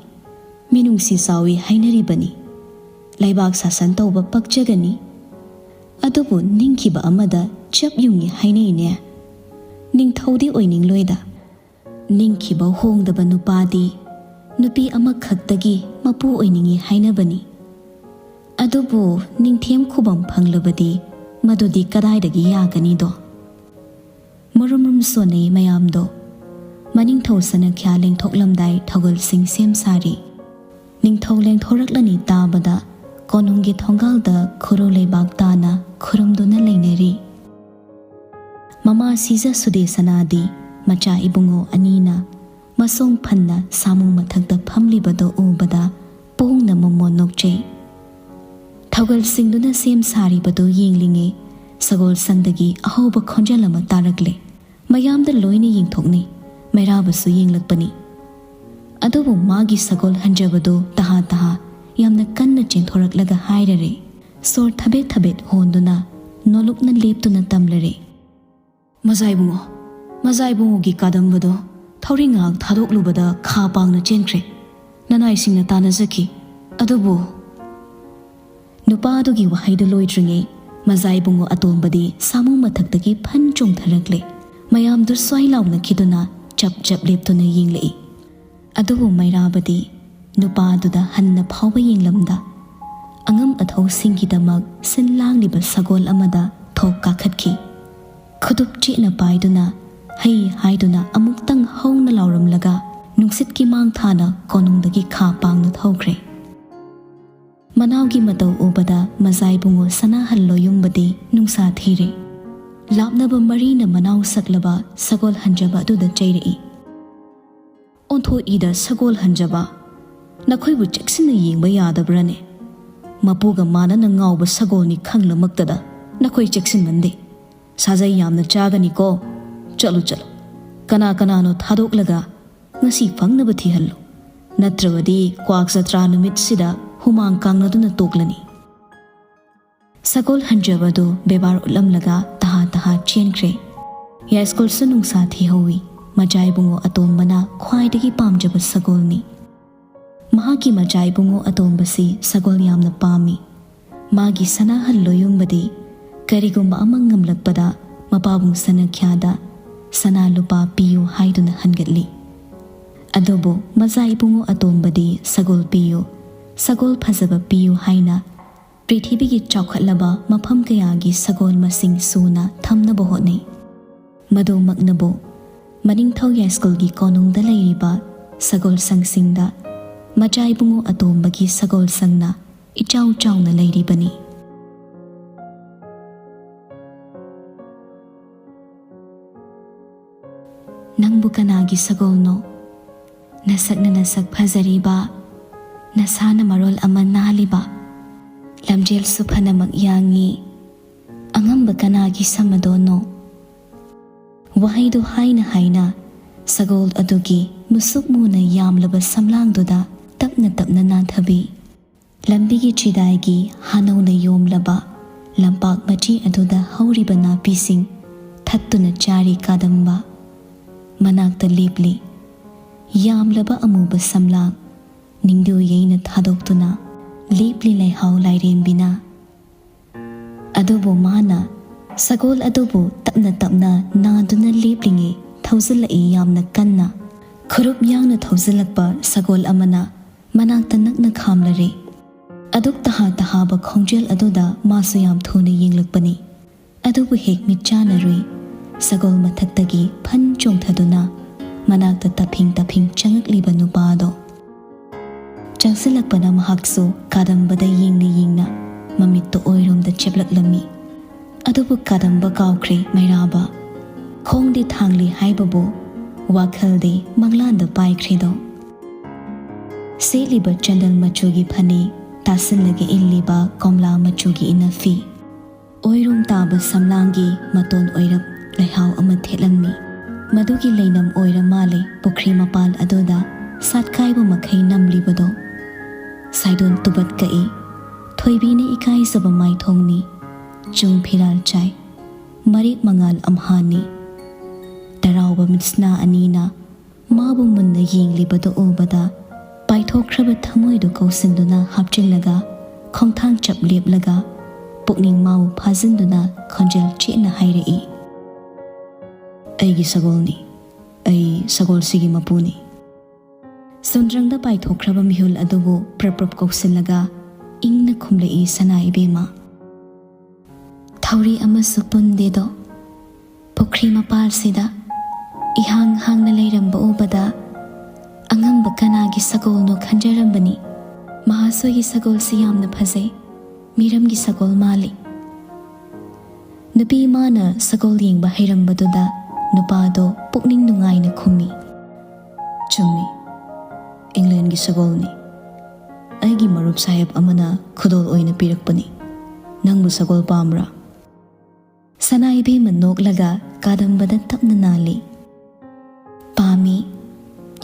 ꯃꯤꯅꯨꯡꯁꯤ ꯆꯥꯎꯏ ꯍꯥꯏꯅꯔꯤꯕꯅꯤ꯫ ꯂꯩꯕꯥꯛ ꯁꯥꯁꯟ ꯇꯧꯕ ꯄꯛꯆꯒꯅꯤ꯫ ꯑꯗꯨꯕꯨ ꯅꯤꯡꯈꯤꯕ ꯑꯃꯗ ꯆꯞ ꯌꯨꯡꯏ ꯍꯥꯏꯅꯩꯅꯦ꯫ ꯅꯤꯡꯊꯧꯗꯤ ꯑꯣꯏꯅꯤꯡꯂꯣꯏꯗ꯫ ꯅꯤꯡꯈꯤꯕ ꯍꯣꯡꯗꯕ ꯅꯨꯄꯥꯗꯤ ꯅꯨꯄꯤ ꯑꯃꯈꯛꯇꯒꯤ ꯃꯄꯨ ꯑꯣꯏꯅꯤꯡꯏ ꯍꯥꯏꯅꯕꯅꯤ꯫ ꯑꯗꯨꯕꯨ ꯅꯤꯡꯊꯦꯝ ꯈꯨꯕꯝ ꯐꯪꯂꯕꯗꯤ ꯃꯗꯨꯗꯤ ꯀꯗꯥꯏꯗꯒꯤ ꯌꯥꯒꯅꯤꯗꯣ? ꯃꯔꯨꯝ ꯃꯔꯨꯝ ꯁꯣꯟꯅꯩ ꯃꯌꯥꯝꯗꯣ꯫ ꯃꯅꯤꯡꯊꯧ ꯁꯅꯈ꯭ꯌꯥ ꯂꯦꯡꯊꯣꯛꯂꯝꯗꯥꯏ ꯊꯧꯒꯜꯁꯤꯡ ꯁꯦꯝ ꯁꯥꯔꯤ꯫ ꯅꯤꯡꯊꯧ ꯂꯦꯡꯊꯣꯔꯛꯂꯅꯤ ꯇꯥꯕꯗ ꯀꯣꯅꯨꯡꯒꯤ ꯊꯣꯡꯒꯥꯜꯗ ꯈꯨꯔꯨ ꯂꯩꯕꯥꯛ ꯇꯥꯅ ꯈꯨꯔꯨꯝꯗꯨꯅ ꯂꯩꯅꯔꯤ꯫ ꯃꯃꯥ ꯁꯤꯖ ꯁꯨꯗꯦꯁꯅꯥꯗꯤ ꯃꯆꯥ ꯏꯕꯨꯡꯉꯣ ꯑꯅꯤꯅ ꯃꯁꯣꯡ ꯐꯟꯅ ꯁꯥꯃꯨ ꯃꯊꯛꯇ ꯐꯝꯂꯤꯕꯗꯨ ꯎꯕꯗ ꯄꯣꯡꯅ ꯃꯃꯣꯟ ꯅꯣꯛꯆꯩ꯫ ꯊꯧꯒꯜꯁꯤꯡꯗꯨꯅ ꯁꯦꯝ ꯁꯥꯔꯤꯕꯗꯨ ꯌꯦꯡꯂꯤꯉꯩ ꯁꯒꯣꯜ ꯁꯪꯗꯒꯤ ꯑꯍꯧꯕ ꯈꯣꯟꯖꯦꯜ ꯑꯃ ꯇꯥꯔꯛꯂꯦ꯫ ꯃꯌꯥꯝꯗ ꯂꯣꯏꯅ ꯌꯦꯡꯊꯣꯛꯅꯩ꯫ ꯃꯩꯔꯥꯕꯁꯨ ꯌꯦꯡꯂꯛꯄꯅꯤ꯫ ꯑꯗꯨꯕꯨ ꯃꯥꯒꯤ ꯁꯒꯣꯜ ꯍꯟꯖꯕꯗꯨ ꯇꯍꯥ ꯇꯍꯥ ꯌꯥꯝꯅ ꯀꯟꯅ ꯆꯦꯟꯊꯣꯔꯛꯂꯒ ꯍꯥꯏꯔꯔꯦ꯫ ꯁꯣꯔ ꯊꯕꯦꯠ ꯊꯕꯦꯠ ꯍꯣꯟꯗꯨꯅ ꯅꯣꯂꯨꯛꯅ ꯂꯦꯞꯇꯨꯅ ꯇꯝꯂꯔꯦ꯫ "ꯃꯖꯥ ꯏꯕꯨꯡꯉꯣ, ꯃꯖꯥ ꯏꯕꯨꯡꯉꯣꯒꯤ ꯀꯥꯗꯝꯕꯗꯣ ꯊꯧꯔꯤ ꯉꯥꯏꯍꯥꯛ ꯊꯥꯗꯣꯛꯂꯨꯕꯗ ꯈꯥ ꯄꯥꯡꯅ ꯆꯦꯟꯈ꯭ꯔꯦ꯫ ꯅꯅꯥꯏꯁꯤꯡꯅ ꯇꯥꯟꯅꯖꯈꯤ꯫ ꯑꯗꯨꯕꯨ" ꯅꯨꯄꯥ ꯑꯗꯨꯒꯤ ꯋꯥꯍꯩꯗꯨ ꯂꯣꯏꯗ꯭ꯔꯤꯉꯩ ꯃꯖꯥ ꯏꯕꯨꯡꯉꯣ ꯑꯇꯣꯝꯕꯗꯤ ꯁꯥꯃꯨ ꯃꯊꯛꯇꯒꯤ ꯐꯟ ꯆꯣꯡꯊꯔꯛꯂꯦ꯫ ꯃꯌꯥꯝꯗꯨ ꯁ꯭ꯋꯥꯏ ꯂꯥꯎꯅꯈꯤꯗꯨꯅ ꯆꯞ ꯆꯞ ꯂꯦꯞꯇꯨꯅ ꯌꯦꯡꯂꯛꯏ꯫ ꯑꯗꯨꯕꯨ ꯃꯩꯔꯥꯕꯗꯤ ꯅꯨꯄꯥ ꯑꯗꯨꯗ ꯍꯟꯅ ꯐꯥꯎꯕ ꯌꯦꯡꯂꯝꯗ ꯑꯉꯝ ꯑꯊꯧꯁꯤꯡꯒꯤꯗꯃꯛ ꯁꯤꯟ ꯂꯥꯡꯂꯤꯕ ꯁꯒꯣꯜ ꯑꯃꯗ ꯊꯣꯛ ꯀꯥꯈꯠꯈꯤ꯫ ꯈꯨꯗꯨꯞ ꯆꯦꯠꯅ ꯄꯥꯏꯗꯨꯅ ꯍꯩ ꯍꯥꯏꯗꯨꯅ ꯑꯃꯨꯛꯇꯪ ꯍꯧꯅ ꯂꯥꯎꯔꯝꯂꯒ ꯅꯨꯡꯁꯤꯠꯀꯤ ꯃꯥꯡ ꯊꯥꯅ ꯀꯣꯅꯨꯡꯗꯒꯤ ꯈꯥ ꯄꯥꯡꯅ ꯊꯧꯈ꯭ꯔꯦ꯫ ꯃꯅꯥꯎꯒꯤ ꯃꯇꯧ ꯎꯕꯗ ꯃꯖꯥ ꯏꯕꯨꯡꯉꯣ ꯁꯅꯥꯍꯜ ꯂꯣꯌꯨꯝꯕꯗꯤ ꯅꯨꯡꯁꯥ ꯊꯤꯔꯦ꯫ ꯂꯥꯞꯅꯕ ꯃꯔꯤꯅ ꯃꯅꯥꯎ ꯁꯛꯂꯕ ꯁꯒꯣꯜ ꯍꯟꯖꯕ ꯑꯗꯨꯗ ꯆꯩꯔꯛꯏ꯫ "ꯑꯣꯟꯊꯣꯛꯏꯗ ꯁꯒꯣꯜ ꯍꯟꯖꯕ, ꯅꯈꯣꯏꯕꯨ ꯆꯦꯛꯁꯤꯟꯅ ꯌꯦꯡꯕ ꯌꯥꯗꯕ꯭ꯔꯥꯅꯦ? ꯃꯄꯨꯒ ꯃꯥꯟꯅꯅ ꯉꯥꯎꯕ ꯁꯒꯣꯜꯅꯤ ꯈꯪꯂꯃꯛꯇꯗ ꯅꯈꯣꯏ ꯆꯦꯛꯁꯤꯟꯃꯟꯗꯦ꯫ ꯁꯥꯖꯩ ꯌꯥꯝꯅ ꯆꯥꯒꯅꯤꯀꯣ꯫ ꯆꯠꯂꯨ ꯆꯠꯂꯨ, ꯀꯅꯥ ꯀꯅꯥꯅꯣ ꯊꯥꯗꯣꯛꯂꯒ ꯉꯁꯤ ꯐꯪꯅꯕ ꯊꯤꯍꯜꯂꯨ, ꯅꯠꯇ꯭ꯔꯕꯗꯤ ꯀ꯭ꯋꯥꯛ ꯖꯇ꯭ꯔꯥ ꯅꯨꯃꯤꯠꯁꯤꯗ ꯍꯨꯃꯥꯡ ꯀꯥꯡꯂꯗꯨꯅ ꯇꯣꯛꯂꯅꯤ꯫" ꯁꯒꯣꯜ ꯍꯟꯖꯕꯗꯨ ꯕꯦꯕꯥꯔ ꯎꯠꯂꯝꯂꯒ ꯇꯍꯥ ꯇꯍꯥ ꯆꯦꯟꯈ꯭ꯔꯦ꯫ ꯌꯥꯏꯁ꯭ꯀꯨꯜꯁꯨ ꯅꯨꯡꯁꯥ ꯊꯤꯍꯧꯏ꯫ ꯃꯖꯥ ꯏꯕꯨꯡꯉꯣ ꯑꯇꯣꯝꯕꯅ ꯈ꯭ꯋꯥꯏꯗꯒꯤ ꯄꯥꯝꯖꯕ ꯁꯒꯣꯜꯅꯤ꯫ ꯃꯍꯥꯛꯀꯤ ꯃꯆꯥ ꯏꯕꯨꯡꯉꯣ ꯑꯇꯣꯝꯕꯁꯤ ꯁꯒꯣꯜ ꯌꯥꯝꯅ ꯄꯥꯝꯃꯤ꯫ ꯃꯥꯒꯤ ꯁꯅꯥꯍꯜ ꯂꯣꯌꯨꯝꯕꯗꯤ ꯀꯔꯤꯒꯨꯝꯕ ꯑꯃ ꯉꯝꯂꯛꯄꯗ ꯃꯄꯥꯕꯨꯡ ꯁꯅꯥꯈ꯭ꯌꯥꯗ ꯁꯅꯥ ꯂꯨꯄꯥ ꯄꯤꯌꯨ ꯍꯥꯏꯗꯨꯅ ꯍꯟꯒꯠꯂꯤ꯫ ꯑꯗꯨꯕꯨ ꯃꯆꯥ ꯏꯕꯨꯡꯉꯣ ꯑꯇꯣꯝꯕꯗꯤ ꯁꯒꯣꯜ ꯄꯤꯌꯨ, ꯁꯒꯣꯜ ꯐꯖꯕ ꯄꯤꯌꯨ ꯍꯥꯏꯅ ꯄ꯭ꯔꯤꯊꯤꯕꯤꯒꯤ ꯆꯥꯎꯈꯠꯂꯕ ꯃꯐꯝ ꯀꯌꯥꯒꯤ ꯁꯒꯣꯜ ꯃꯁꯤꯡ ꯁꯨꯅ ꯊꯝꯅꯕ ꯍꯣꯠꯅꯩ꯫ ꯃꯗꯨꯃꯛꯅꯕꯨ ꯃꯅꯤꯡꯊꯧ ꯌꯥꯏꯁ꯭ꯀꯨꯜꯒꯤ ꯀꯣꯅꯨꯡꯗ ꯂꯩꯔꯤꯕ ꯁꯒꯣꯜ ꯁꯪꯁꯤꯡꯗ ꯃꯆꯥ ꯏꯕꯨꯡꯉꯣ ꯑꯇꯣꯝꯕꯒꯤ ꯁꯒꯣꯜ ꯁꯪꯅ ꯏꯆꯥꯎ ꯆꯥꯎꯅ ꯂꯩꯔꯤꯕꯅꯤ꯫ ꯅꯪꯕꯨ ꯀꯅꯥꯒꯤ ꯁꯒꯣꯜꯅꯣ? ꯅꯁꯛꯅ ꯅꯁꯛ ꯐꯖꯔꯤꯕ, ꯅꯁꯥꯅ ꯃꯔꯣꯜ ꯑꯃ ꯅꯥꯜꯂꯤꯕ, ꯂꯝꯖꯦꯜꯁꯨ ꯐꯅꯃꯛ ꯌꯥꯡꯉꯤ, ꯑꯉꯝꯕ ꯀꯅꯥꯒꯤ ꯁꯃꯗꯣꯟꯅꯣ? ꯋꯥꯍꯩꯗꯨ ꯍꯥꯏꯅ ꯍꯥꯏꯅ ꯁꯒꯣꯜ ꯑꯗꯨꯒꯤ ꯃꯨꯁꯨꯛ ꯃꯨꯅ ꯌꯥꯝꯂꯕ ꯁꯝꯂꯥꯡꯗꯨꯗ ꯇꯞꯅ ꯇꯞꯅ ꯅꯥꯟꯊꯕꯤ꯫ ꯂꯝꯕꯤꯒꯤ ꯆꯤꯗꯥꯏꯒꯤ ꯍꯥꯅꯧꯅ ꯌꯣꯝꯂꯕ ꯂꯝꯄꯥꯛ ꯃꯆꯤ ꯑꯗꯨꯗ ꯍꯧꯔꯤꯕ ꯅꯥꯄꯤꯁꯤꯡ ꯊꯠꯇꯨꯅ ꯆꯥꯔꯤ ꯀꯥꯗꯝꯕ꯫ ꯃꯅꯥꯛꯇ ꯂꯦꯞꯂꯤ ꯌꯥꯝꯂꯕ ꯑꯃꯨꯕ ꯁꯝꯂꯥꯡ, ꯅꯤꯡꯗꯨ ꯌꯩꯅ ꯊꯥꯗꯣꯛꯇꯨꯅ ꯂꯦꯞꯂꯤ ꯂꯩꯍꯥꯎ ꯂꯥꯏꯔꯦꯝꯕꯤꯅ꯫ ꯑꯗꯨꯕꯨ ꯃꯥꯅ ꯁꯒꯣꯜ ꯑꯗꯨꯕꯨ ꯇꯞꯅ ꯇꯞꯅ ꯅꯥꯗꯨꯅ ꯂꯦꯞꯂꯤꯉꯩ ꯊꯧꯖꯤꯜꯂꯛꯏ ꯌꯥꯝꯅ ꯀꯟꯅ꯫ ꯈꯨꯔꯨꯞ ꯌꯥꯡꯅ ꯊꯧꯖꯤꯜꯂꯛꯄ ꯁꯒꯣꯜ ꯑꯃꯅ ꯃꯅꯥꯛꯇ ꯅꯛꯅ ꯈꯥꯝꯂꯔꯦ꯫ ꯑꯗꯨꯛ ꯇꯍꯥ ꯇꯍꯥꯕ ꯈꯣꯡꯖꯦꯜ ꯑꯗꯨꯗ ꯃꯥꯁꯨ ꯌꯥꯝ ꯊꯨꯅ ꯌꯦꯡꯂꯛꯄꯅꯤ꯫ ꯑꯗꯨꯕꯨ ꯍꯦꯛ ꯃꯤꯠ ꯆꯥꯅꯔꯨꯏ꯫ ꯁꯒꯣꯜ ꯃꯊꯛꯇꯒꯤ ꯐꯟ ꯆꯣꯡꯊꯗꯨꯅ ꯃꯅꯥꯛꯇ ꯇꯞꯐꯤꯡ ꯇꯞꯐꯤꯡ ꯆꯪꯉꯛꯂꯤꯕ ꯅꯨꯄꯥꯗꯣ꯫ ꯆꯪꯁꯤꯜꯂꯛꯄꯅ ꯃꯍꯥꯛꯁꯨ ꯀꯥꯗꯝꯕꯗ ꯌꯦꯡꯅ ꯌꯦꯡꯅ ꯃꯃꯤꯠꯇꯨ ꯑꯣꯏꯔꯣꯝꯗ ꯆꯦꯞꯂꯛꯂꯝꯃꯤ꯫ ꯑꯗꯨꯕꯨ ꯀꯥꯗꯝꯕ ꯀꯥꯎꯈ꯭ꯔꯦ ꯃꯩꯔꯥꯕ꯫ ꯈꯣꯡꯗꯤ ꯊꯥꯡꯂꯤ ꯍꯥꯏꯕꯕꯨ ꯋꯥꯈꯜꯗꯤ ꯃꯪꯂꯥꯟꯗ ꯄꯥꯏꯈ꯭ꯔꯦꯗꯣ꯫ ꯁꯦꯠꯂꯤꯕ ꯆꯟꯗꯜ ꯃꯆꯨꯒꯤ ꯐꯅꯦꯛ, ꯇꯥꯁꯤꯜꯂꯒ ꯏꯜꯂꯤꯕ ꯀꯣꯝꯂꯥ ꯃꯆꯨꯒꯤ ꯏꯅꯐꯤ, ꯑꯣꯏꯔꯣꯝ ꯇꯥꯕ ꯁꯝꯂꯥꯡꯒꯤ ꯃꯇꯣꯟ ꯑꯣꯏꯔꯞ ꯂꯩꯍꯥꯎ ꯑꯃ ꯊꯦꯠꯂꯝꯃꯤ꯫ ꯃꯗꯨꯒꯤ ꯂꯩꯅꯝ ꯑꯣꯏꯔ ꯃꯥꯜꯂꯦ ꯄꯨꯈ꯭ꯔꯤ ꯃꯄꯥꯜ ꯑꯗꯨꯗ ꯁꯥꯠꯀꯥꯏꯕ ꯃꯈꯩ ꯅꯝꯂꯤꯕꯗꯣ꯫ ꯁꯥꯏꯗꯣꯟ ꯇꯨꯕꯠ ꯀꯛꯏ꯫ ꯊꯣꯏꯕꯤꯅ ꯏꯀꯥꯏꯖꯕ ꯃꯥꯏꯊꯣꯡꯅꯤ꯫ ꯆꯨꯡ ꯐꯤꯔꯥꯜ ꯆꯥꯏ꯫ ꯃꯔꯦꯛ ꯃꯉꯥꯜ ꯑꯝꯍꯥꯅꯤ꯫ ꯇꯔꯥꯎꯕ ꯃꯤꯠꯁꯅꯥ ꯑꯅꯤꯅ ꯃꯥꯕꯨ ꯃꯨꯟꯅ ꯌꯦꯡꯂꯤꯕꯗꯨ ꯎꯕꯗ ꯄꯥꯏꯊꯣꯛꯈ꯭ꯔꯕ ꯊꯃꯣꯏꯗꯨ ꯀꯧꯁꯤꯟꯗꯨꯅ ꯍꯥꯞꯆꯤꯜꯂꯒ, ꯈꯣꯡꯊꯥꯡ ꯆꯞ ꯂꯦꯞꯂꯒ, ꯄꯨꯛꯅꯤꯡ ꯃꯥꯎ ꯐꯥꯖꯤꯟꯗꯨꯅ ꯈꯣꯟꯖꯦꯜ ꯆꯦꯠꯅ ꯍꯥꯏꯔꯛꯏ, "ꯑꯩꯒꯤ ꯁꯒꯣꯜꯅꯤ, ꯑꯩ ꯁꯒꯣꯜꯁꯤꯒꯤ ꯃꯄꯨꯅꯤ"꯫ ꯁꯨꯟꯗ꯭ꯔꯪꯗ ꯄꯥꯏꯊꯣꯛꯈ꯭ꯔꯕ ꯃꯤꯍꯨꯜ ꯑꯗꯨꯕꯨ ꯄ꯭ꯔꯞ ꯄ꯭ꯔꯞ ꯀꯧꯁꯤꯜꯂꯒ ꯏꯪꯅ ꯈꯨꯝꯂꯛꯏ ꯁꯅꯥ ꯏꯕꯦꯝꯃ꯫ "ꯊꯧꯔꯤ ꯑꯃꯁꯨ ꯄꯨꯟꯗꯦꯗꯣ꯫ ꯄꯨꯈ꯭ꯔꯤ ꯃꯄꯥꯜꯁꯤꯗ ꯏꯍꯥꯡ ꯍꯥꯡꯅ ꯂꯩꯔꯝꯕ ꯎꯕꯗ ꯑꯉꯝꯕ ꯀꯅꯥꯒꯤ ꯁꯒꯣꯜꯅꯣ ꯈꯟꯖꯔꯝꯕꯅꯤ꯫ ꯃꯍꯥꯁꯣꯏꯒꯤ ꯁꯒꯣꯜꯁꯤ ꯌꯥꯝꯅ ꯐꯖꯩ, ꯃꯤꯔꯝꯒꯤ ꯁꯒꯣꯜ ꯃꯥꯜꯂꯤ"꯫ ꯅꯨꯄꯤ ꯃꯥꯅ ꯁꯒꯣꯜ ꯌꯦꯡꯕ ꯍꯩꯔꯝꯕꯗꯨꯗ ꯅꯨꯄꯥꯗꯣ ꯄꯨꯛꯅꯤꯡ ꯅꯨꯡꯉꯥꯏꯅ ꯈꯨꯝꯃꯤ, "ꯆꯨꯝꯃꯤ, ꯏꯪꯂꯦꯟꯒꯤ ꯁꯒꯣꯜꯅꯤ꯫ ꯑꯩꯒꯤ ꯃꯔꯨꯞ ꯁꯥꯍꯦꯕ ꯑꯃꯅ ꯈꯨꯗꯣꯜ ꯑꯣꯏꯅ ꯄꯤꯔꯛꯄꯅꯤ꯫ ꯅꯪꯕꯨ ꯁꯒꯣꯜ ꯄꯥꯝꯕ꯭ꯔꯥ?" ꯁꯅꯥ ꯏꯕꯦꯝꯃ ꯅꯣꯛꯂꯒ ꯀꯥꯗꯝꯕꯗ ꯇꯞꯅ ꯅꯥꯜꯂꯤ꯫ "ꯄꯥꯝꯃꯤ,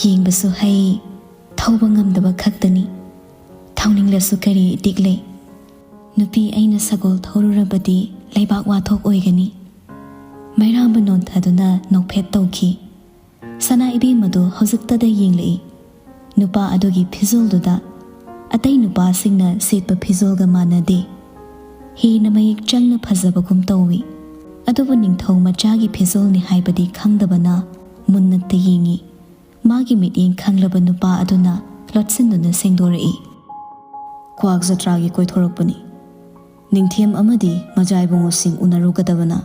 ꯌꯦꯡꯕꯁꯨ ꯍꯩ, ꯊꯧꯕ ꯉꯝꯗꯕ ꯈꯛꯇꯅꯤ꯫ ꯊꯧꯅꯤꯡꯂꯁꯨ ꯀꯔꯤ ꯏꯇꯤꯛ ꯂꯩ? ꯅꯨꯄꯤ ꯑꯩꯅ ꯁꯒꯣꯜ ꯊꯧꯔꯨꯔꯕꯗꯤ ꯂꯩꯕꯥꯛ ꯋꯥꯊꯣꯛ ꯑꯣꯏꯒꯅꯤ"꯫ ꯃꯩꯔꯥꯕ ꯅꯣꯟꯊꯗꯨꯅ ꯅꯣꯛꯐꯦꯠ ꯇꯧꯈꯤ꯫ ꯁꯅꯥ ꯏꯕꯦꯝꯃꯗꯨ ꯍꯧꯖꯤꯛꯇꯗ ꯌꯦꯡꯂꯛꯏ꯫ ꯅꯨꯄꯥ ꯑꯗꯨꯒꯤ ꯐꯤꯖꯣꯜꯗꯨꯗ ꯑꯇꯩ ꯅꯨꯄꯥꯁꯤꯡꯅ ꯁꯦꯠꯄ ꯐꯤꯖꯣꯜꯒ ꯃꯥꯟꯅꯗꯦ꯫ ꯍꯦꯟꯅ ꯃꯌꯦꯛ ꯆꯪꯅ ꯐꯖꯕꯒꯨꯝ ꯇꯧꯏ꯫ ꯑꯗꯨꯕꯨ ꯅꯤꯡꯊꯧ ꯃꯆꯥꯒꯤ ꯐꯤꯖꯣꯜꯅꯤ ꯍꯥꯏꯕꯗꯤ ꯈꯪꯗꯕꯅ ꯃꯨꯟꯅ ꯌꯦꯡꯏ꯫ ꯃꯥꯒꯤ ꯃꯤꯠꯌꯦꯡ ꯈꯪꯂꯕ ꯅꯨꯄꯥ ꯑꯗꯨꯅ ꯂꯣꯠꯁꯤꯟꯗꯨꯅ ꯁꯦꯡꯗꯣꯔꯛꯏ, "ꯀ꯭ꯋꯥꯛ ꯖꯇ꯭ꯔꯥꯒꯤ ꯀꯣꯏꯊꯣꯔꯛꯄꯅꯤ꯫ ꯅꯤꯡꯊꯦꯝ ꯑꯃꯗꯤ ꯃꯖꯥ ꯏꯕꯨꯡꯉꯣꯁꯤꯡ ꯎꯅꯔꯨꯒꯗꯕꯅ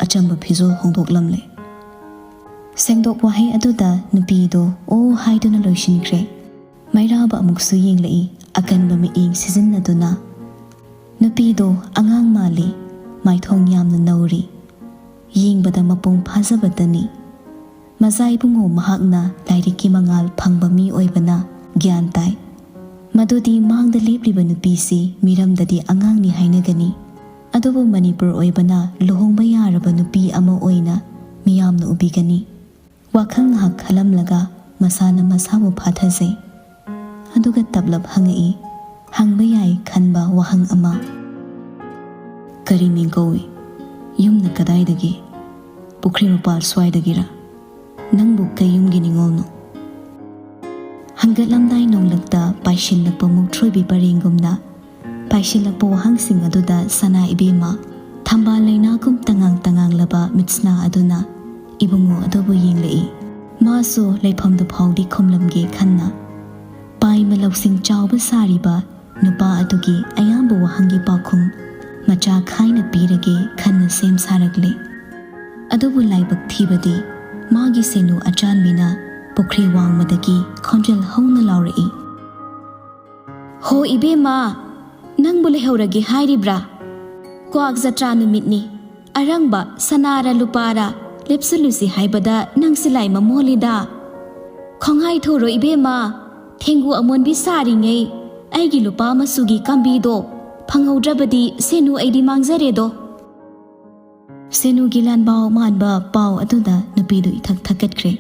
ꯑꯆꯝꯕ ꯐꯤꯖꯣꯜ ꯍꯣꯡꯗꯣꯛꯂꯝꯂꯦ"꯫ ꯁꯦꯡꯗꯣꯛ ꯋꯥꯍꯩ ꯑꯗꯨꯗ ꯅꯨꯄꯤꯗꯣ ꯑꯣ ꯍꯥꯏꯗꯨꯅ ꯂꯣꯏꯁꯤꯟꯈ꯭ꯔꯦ꯫ ꯃꯩꯔꯥꯕ ꯑꯃꯨꯛꯁꯨ ꯌꯦꯡꯂꯛꯏ, ꯑꯀꯟꯕ ꯃꯤꯠꯌꯦꯡ ꯁꯤꯖꯤꯟꯅꯗꯨꯅ꯫ ꯅꯨꯄꯤꯗꯣ ꯑꯉꯥꯡ ꯃꯥꯜꯂꯤ, ꯃꯥꯏꯊꯣꯡ ꯌꯥꯝꯅ ꯅꯧꯔꯤ, ꯌꯦꯡꯕꯗ ꯃꯄꯨꯡ ꯐꯥꯖꯕꯇꯅꯤ꯫ ꯃꯖꯥ ꯏꯕꯨꯡꯉꯣ ꯃꯍꯥꯛꯅ ꯂꯥꯏꯔꯤꯛꯀꯤ ꯃꯉꯥꯜ ꯐꯪꯕ ꯃꯤ ꯑꯣꯏꯕꯅ ꯒ꯭ꯌꯥꯟ ꯇꯥꯏ꯫ ꯃꯗꯨꯗꯤ ꯃꯥꯡꯗ ꯂꯦꯞꯂꯤꯕ ꯅꯨꯄꯤꯁꯤ ꯃꯤꯔꯝꯗꯗꯤ ꯑꯉꯥꯡꯅꯤ ꯍꯥꯏꯅꯒꯅꯤ꯫ ꯑꯗꯨꯕꯨ ꯃꯅꯤꯄꯨꯔ ꯑꯣꯏꯕꯅ ꯂꯨꯍꯣꯡꯕ ꯌꯥꯔꯕ ꯅꯨꯄꯤ ꯑꯃ ꯑꯣꯏꯅ ꯃꯤꯌꯥꯝꯅ ꯎꯕꯤꯒꯅꯤ꯫ ꯋꯥꯈꯜ ꯉꯥꯏꯍꯥꯛ ꯈꯜꯂꯝꯂꯒ ꯃꯁꯥꯅ ꯃꯁꯥꯕꯨ ꯐꯥꯊꯖꯩ꯫ ꯑꯗꯨꯒ ꯇꯞꯂꯞ ꯍꯪꯉꯛꯏ, ꯍꯪꯕ ꯌꯥꯏ ꯈꯟꯕ ꯋꯥꯍꯪ ꯑꯃ꯫ "ꯀꯔꯤ ꯃꯤꯡ ꯀꯧꯏ? ꯌꯨꯝꯅ ꯀꯗꯥꯏꯗꯒꯤ? ꯄꯨꯈ꯭ꯔꯤ ꯃꯄꯥꯜ ꯁ꯭ꯋꯥꯏꯗꯒꯤꯔꯥ? ꯅꯪꯕꯨ ꯀꯩ ꯌꯨꯝꯒꯤ ꯅꯤꯉꯣꯜꯅꯣ?" ꯍꯦꯟꯒꯠꯂꯝꯗꯥꯏ ꯅꯣꯡꯂꯛꯇ ꯄꯥꯏꯁꯤꯜꯂꯛꯄ ꯃꯨꯛꯊ꯭ꯔꯣꯏꯕꯤ ꯄꯔꯦꯡꯒꯨꯝꯅ ꯄꯥꯏꯁꯤꯜꯂꯛꯄ ꯋꯥꯍꯪꯁꯤꯡ ꯑꯗꯨꯗ ꯁꯅꯥ ꯏꯕꯦꯝꯃ ꯊꯝꯕꯥꯜ ꯂꯩꯅꯥꯒꯨꯝ ꯇꯉꯥꯡ ꯇꯉꯥꯡꯂꯕ ꯃꯤꯠꯁꯅꯥ ꯑꯗꯨꯅ ꯏꯕꯨꯡꯉꯣ ꯑꯗꯨꯕꯨ ꯌꯦꯡꯂꯛꯏ꯫ ꯃꯥꯁꯨ ꯂꯩꯐꯝꯗꯨ ꯐꯥꯎꯗꯤ ꯈꯨꯝꯂꯝꯒꯦ ꯈꯟꯅ ꯄꯥꯏꯃ ꯂꯧꯁꯤꯡ ꯆꯥꯎꯕ ꯁꯥꯔꯤꯕ ꯅꯨꯄꯥ ꯑꯗꯨꯒꯤ ꯑꯌꯥꯝꯕ ꯋꯥꯍꯪꯒꯤ ꯄꯥꯎꯈꯨꯝ ꯃꯆꯥ ꯈꯥꯏꯅ ꯄꯤꯔꯒꯦ ꯈꯟꯅ ꯁꯦꯝ ꯁꯥꯔꯛꯂꯦ꯫ ꯑꯗꯨꯕꯨ ꯂꯥꯏꯕꯛ ꯊꯤꯕꯗꯤ ꯃꯥꯒꯤ ꯁꯦꯅꯨ ꯑꯆꯥꯟꯕꯤꯅ ꯄꯨꯈ꯭ꯔꯤ ꯋꯥꯡꯃꯗꯒꯤ ꯈꯣꯟꯖꯦꯜ ꯍꯧꯅ ꯂꯥꯎꯔꯛꯏ, "ꯍꯣ ꯏꯕꯦꯝꯃ, ꯅꯪꯕꯨ ꯂꯩꯍꯧꯔꯒꯦ ꯍꯥꯏꯔꯤꯕ꯭ꯔꯥ? ꯀ꯭ꯋꯥꯛ ꯖꯇ꯭ꯔꯥ ꯅꯨꯃꯤꯠꯅꯤ꯫ ꯑꯔꯪꯕ ꯁꯅꯥꯔ ꯂꯨꯄꯥꯔ ꯂꯦꯞꯁꯤꯜꯂꯨꯁꯤ ꯍꯥꯏꯕꯗ ꯅꯪ ꯁꯤꯂꯥꯏ ꯃꯃꯣꯜꯂꯤꯗ꯫ ꯈꯣꯡꯍꯥꯏ ꯊꯨꯔꯣ ꯏꯕꯦꯝꯃ, ꯊꯦꯡꯒꯨ ꯑꯃꯣꯟꯕꯤ ꯁꯥꯔꯤꯉꯩ ꯑꯩꯒꯤ ꯂꯨꯄꯥ ꯃꯆꯨꯒꯤ ꯀꯥꯝꯕꯤꯗꯣ ꯐꯪꯍꯧꯗ꯭ꯔꯕꯗꯤ ꯁꯦꯅꯨ ꯑꯩꯗꯤ ꯃꯥꯡꯖꯔꯦꯗꯣ"꯫ ꯁꯦꯅꯨꯒꯤ ꯂꯥꯟꯕꯥꯎ ꯃꯥꯟꯕ ꯄꯥꯎ ꯑꯗꯨꯗ ꯅꯨꯄꯤꯗꯨ ꯏꯊꯛ ꯊꯛꯀꯠꯈ꯭ꯔꯦ꯫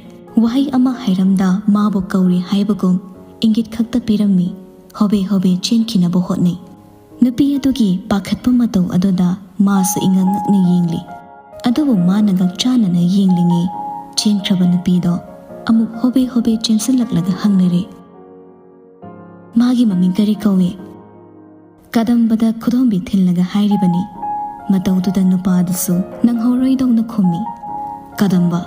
ꯋꯥꯍꯩ ꯑꯃ ꯍꯥꯏꯔꯝꯗ ꯃꯥꯕꯨ ꯀꯧꯔꯤ ꯍꯥꯏꯕꯒꯨꯝ ꯏꯪꯒꯤꯠ ꯈꯛꯇ ꯄꯤꯔꯝꯃꯤ꯫ ꯍꯣꯕꯦ ꯍꯣꯕꯦ ꯆꯦꯟꯈꯤꯅꯕ ꯍꯣꯠꯅꯩ꯫ ꯅꯨꯄꯤ ꯑꯗꯨꯒꯤ ꯄꯥꯈꯠꯄ ꯃꯇꯧ ꯑꯗꯨꯗ ꯃꯥꯁꯨ ꯏꯉꯛ ꯉꯛꯅ ꯌꯦꯡꯂꯤ꯫ ꯑꯗꯨꯕꯨ ꯃꯥꯅ ꯉꯛꯆꯥꯅꯅ ꯌꯦꯡꯂꯤꯉꯩ ꯆꯦꯟꯈ꯭ꯔꯕ ꯅꯨꯄꯤꯗꯣ ꯑꯃꯨꯛ ꯍꯣꯕꯦ ꯍꯣꯕꯦ ꯆꯦꯟꯁꯤꯜꯂꯛꯂꯒ ꯍꯪꯅꯔꯦ, "ꯃꯥꯒꯤ ꯃꯃꯤꯡ ꯀꯔꯤ ꯀꯧꯏ?" ꯀꯗꯝꯕꯗ ꯈꯨꯗꯣꯝꯕꯤ ꯊꯤꯜꯂꯒ ꯍꯥꯏꯔꯤꯕꯅꯤ꯫ ꯃꯇꯧꯗꯨꯗ ꯅꯨꯄꯥꯗꯨꯁꯨ ꯅꯪꯍꯧꯔꯣꯏꯗꯧꯅ ꯈꯨꯝꯃꯤ, "ꯀꯗꯝꯕ"꯫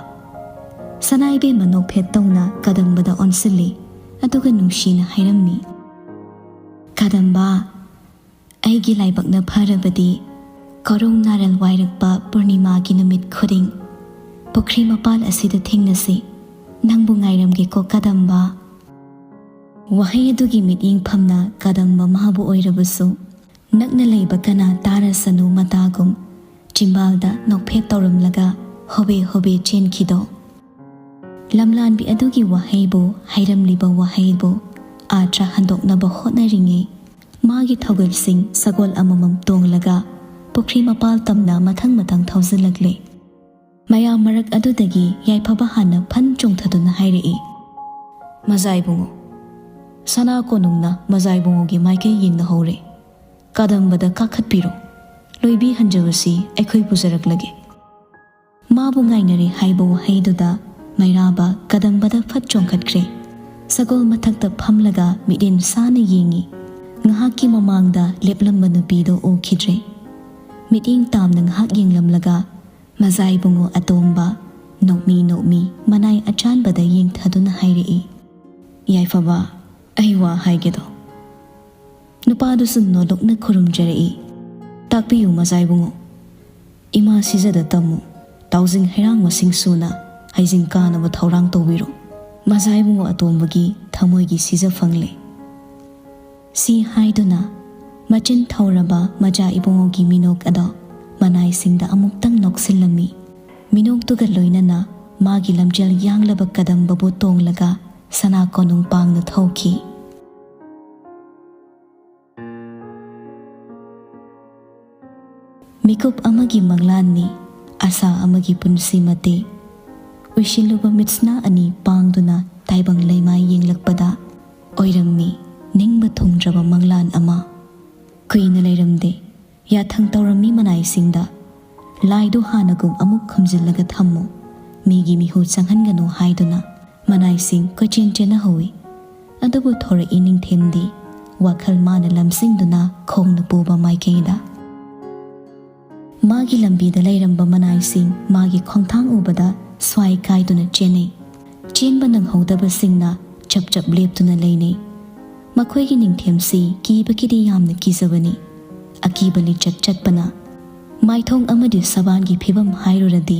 ꯁꯅꯥ ꯏꯕꯦꯝꯃ ꯅꯣꯛꯐꯦꯠ ꯇꯧꯅ ꯀꯗꯝꯕꯗ ꯑꯣꯟꯁꯤꯜꯂꯤ, ꯑꯗꯨꯒ ꯅꯨꯡꯁꯤꯅ ꯍꯥꯏꯔꯝꯃꯤ, "ꯀꯗꯝꯕ, ꯑꯩꯒꯤ ꯂꯥꯏꯕꯛꯅ ꯐꯔꯕꯗꯤ ꯀꯣꯔꯧ ꯅꯥꯔꯜ ꯋꯥꯏꯔꯛꯄ ꯄꯨꯔꯅꯤꯃꯥꯒꯤ ꯅꯨꯃꯤꯠ ꯈꯨꯗꯤꯡ ꯄꯨꯈ꯭ꯔꯤ ꯃꯄꯥꯜ ꯑꯁꯤꯗ ꯊꯦꯡꯅꯁꯤ꯫ ꯅꯪꯕꯨ ꯉꯥꯏꯔꯝꯒꯦꯀꯣ ꯀꯗꯝꯕ"꯫ ꯋꯥꯍꯩ ꯑꯗꯨꯒꯤ ꯃꯤꯠꯌꯦꯡꯐꯝꯅ ꯀꯗꯝꯕ ꯃꯥꯕꯨ ꯑꯣꯏꯔꯕꯁꯨ ꯅꯛꯅ ꯂꯩꯕ ꯀꯅꯥ ꯇꯥꯔꯁꯅꯨ ꯃꯇꯥꯒꯨꯝ ꯆꯤꯝꯕꯥꯜꯗ ꯅꯣꯛꯐꯦꯠ ꯇꯧꯔꯝꯂꯒ ꯍꯣꯕꯦ ꯍꯣꯕꯦ ꯆꯦꯟꯈꯤꯗꯣ꯫ ꯂꯝꯂꯥꯟꯕꯤ ꯑꯗꯨꯒꯤ ꯋꯥꯍꯩꯕꯨ, ꯍꯥꯏꯔꯝꯂꯤꯕ ꯋꯥꯍꯩꯕꯨ ꯑꯥꯔꯊ ꯍꯟꯗꯣꯛꯅꯕ ꯍꯣꯠꯅꯔꯤꯉꯩ ꯃꯥꯒꯤ ꯊꯧꯒꯜꯁꯤꯡ ꯁꯒꯣꯜ ꯑꯃꯃꯝ ꯇꯣꯡꯂꯒ ꯄꯨꯈ꯭ꯔꯤ ꯃꯄꯥꯜ ꯇꯝꯅ ꯃꯊꯪ ꯃꯊꯪ ꯊꯧꯖꯤꯜꯂꯛꯂꯦ꯫ ꯃꯌꯥꯝ ꯃꯔꯛ ꯑꯗꯨꯗꯒꯤ ꯌꯥꯏꯐꯕ ꯍꯥꯟꯅ ꯐꯟ ꯆꯣꯡꯊꯗꯨꯅ ꯍꯥꯏꯔꯛꯏ, "ꯃꯖꯥꯏꯕꯨꯡꯉꯣ, ꯁꯅꯥ ꯀꯣꯅꯨꯡꯅ ꯃꯖꯥꯏꯕꯨꯡꯉꯣꯒꯤ ꯃꯥꯏꯀꯩ ꯌꯦꯡꯅꯍꯧꯔꯦ꯫ ꯀꯗꯝꯕꯗ ꯀꯥꯈꯠꯄꯤꯔꯣ꯫ ꯂꯣꯏꯕꯤ ꯍꯟꯖꯕꯁꯤ ꯑꯩꯈꯣꯏ ꯄꯨꯖꯔꯛꯂꯒꯦ"꯫ ꯃꯥꯕꯨ ꯉꯥꯏꯅꯔꯦ ꯍꯥꯏꯕ ꯋꯥꯍꯩꯗꯨꯗ ꯃꯩꯔꯥꯕ ꯀꯗꯝꯕꯗ ꯐꯠ ꯆꯣꯡꯈꯠꯈ꯭ꯔꯦ꯫ ꯁꯒꯣꯜ ꯃꯊꯛꯇ ꯐꯝꯂꯒ ꯃꯤꯠꯌꯦꯡ ꯁꯥꯅ ꯌꯦꯡꯏ꯫ ꯉꯥꯏꯍꯥꯛꯀꯤ ꯃꯃꯥꯡꯗ ꯂꯦꯞꯂꯝꯕ ꯅꯨꯄꯤꯗꯣ ꯎꯈꯤꯗ꯭ꯔꯦ꯫ ꯃꯤꯠꯌꯦꯡ ꯇꯥꯝꯅ ꯉꯥꯏꯍꯥꯛ ꯌꯦꯡꯂꯝꯂꯒ ꯃꯖꯥ ꯏꯕꯨꯡꯉꯣ ꯑꯇꯣꯝꯕ ꯅꯣꯛꯃꯤ ꯅꯣꯛꯃꯤ ꯃꯅꯥꯏ ꯑꯆꯥꯟꯕꯗ ꯌꯦꯡꯊꯗꯨꯅ ꯍꯥꯏꯔꯛꯏ, "ꯌꯥꯏꯐꯕ, ꯑꯩ ꯋꯥ ꯍꯥꯏꯒꯦꯗꯣ꯫" ꯅꯨꯄꯥꯗꯨꯁꯨ ꯅꯣꯂꯨꯛꯅ ꯈꯨꯔꯨꯝꯖꯔꯛꯏ, "ꯇꯥꯛꯄꯤꯌꯨ ꯃꯖꯥ ꯏꯕꯨꯡꯉꯣ꯫ ꯏꯃꯥ ꯁꯤꯖꯗ ꯇꯝꯃꯨ, ꯇꯥꯎꯖꯤꯡ ꯍꯩꯔꯥꯡ ꯃꯁꯤꯡ ꯁꯨꯅ ꯍꯩꯖꯤꯡ ꯀꯥꯅꯕ ꯊꯧꯔꯥꯡ ꯇꯧꯕꯤꯔꯣ꯫" ꯃꯖꯥ ꯏꯕꯨꯡꯉꯣ ꯑꯇꯣꯝꯕꯒꯤ ꯊꯃꯣꯏꯒꯤ ꯁꯤꯖ ꯐꯪꯂꯦ꯫ ꯁꯤ ꯍꯥꯏꯗꯨꯅ ꯃꯆꯤꯟ ꯊꯧꯔꯕ ꯃꯖꯥ ꯏꯕꯨꯡꯉꯣꯒꯤ ꯃꯤꯅꯣꯛ ꯑꯗꯣ ꯃꯅꯥꯏꯁꯤꯡꯗ ꯑꯃꯨꯛꯇꯪ ꯅꯣꯛꯁꯤꯜꯂꯝꯃꯤ꯫ ꯃꯤꯅꯣꯛꯇꯨꯒ ꯂꯣꯏꯅꯅ ꯃꯥꯒꯤ ꯂꯝꯖꯦꯜ ꯌꯥꯡꯂꯕ ꯀꯗꯝꯕꯕꯨ ꯇꯣꯡꯂꯒ ꯁꯅꯥ ꯀꯣꯅꯨꯡ ꯄꯥꯡꯅ ꯊꯧꯈꯤ꯫ ꯃꯤꯀꯨꯞ ꯑꯃꯒꯤ ꯃꯪꯂꯥꯟꯅꯤ, ꯑꯁꯥ ꯑꯃꯒꯤ ꯄꯨꯟꯁꯤ ꯃꯇꯦꯛ꯫ ꯎꯏꯁꯤꯜꯂꯨꯕ ꯃꯤꯠꯁꯅꯥ ꯑꯅꯤ ꯄꯥꯡꯗꯨꯅ ꯇꯥꯏꯕꯪ ꯂꯩꯃꯥꯏ ꯌꯦꯡꯂꯛꯄꯗ ꯑꯣꯏꯔꯝꯃꯤ ꯅꯤꯡꯕ ꯊꯨꯡꯗ꯭ꯔꯕ ꯃꯪꯂꯥꯟ ꯑꯃ꯫ ꯀꯨꯏꯅ ꯂꯩꯔꯝꯗꯦ, ꯌꯥꯊꯪ ꯇꯧꯔꯝꯃꯤ ꯃꯅꯥꯏꯁꯤꯡꯗ꯫ ꯂꯥꯏꯗꯨ ꯍꯥꯟꯅꯒꯨꯝ ꯑꯃꯨꯛ ꯈꯨꯝꯖꯤꯜꯂꯒ ꯊꯝꯃꯨ, ꯃꯤꯒꯤ ꯃꯤꯍꯨ ꯆꯪꯍꯟꯒꯅꯨ ꯍꯥꯏꯗꯨꯅ ꯃꯅꯥꯏꯁꯤꯡ ꯀꯣꯏꯆꯦꯟ ꯆꯦꯟꯅꯍꯧꯏ꯫ ꯑꯗꯨꯕꯨ ꯊꯣꯔꯛꯏ ꯅꯤꯡꯊꯦꯝꯗꯤ ꯋꯥꯈꯜ ꯃꯥꯅ ꯂꯝꯖꯤꯡꯗꯨꯅ ꯈꯣꯡꯅ ꯄꯨꯕ ꯃꯥꯏꯀꯩꯗ꯫ ꯃꯥꯒꯤ ꯂꯝꯕꯤꯗ ꯂꯩꯔꯝꯕ ꯃꯅꯥꯏꯁꯤꯡ ꯃꯥꯒꯤ ꯈꯣꯡꯊꯥꯡ ꯎꯕꯗ ꯁ꯭ꯋꯥꯏ ꯀꯥꯏꯗꯨꯅ ꯆꯦꯟꯅꯩ꯫ ꯆꯦꯟꯕ ꯅꯪꯍꯧꯗꯕꯁꯤꯡꯅ ꯆꯞ ꯆꯞ ꯂꯦꯞꯇꯨꯅ ꯂꯩꯅꯩ꯫ ꯃꯈꯣꯏꯒꯤ ꯅꯤꯡꯊꯦꯝꯁꯤ ꯀꯤꯕꯒꯤꯗꯤ ꯌꯥꯝꯅ ꯀꯤꯖꯕꯅꯤ꯫ ꯑꯀꯤꯕ ꯂꯤꯆꯠ ꯆꯠꯄꯅ ꯃꯥꯏꯊꯣꯡ ꯑꯃꯗꯤ ꯁꯕꯥꯟꯒꯤ ꯐꯤꯕꯝ ꯍꯥꯏꯔꯨꯔꯗꯤ,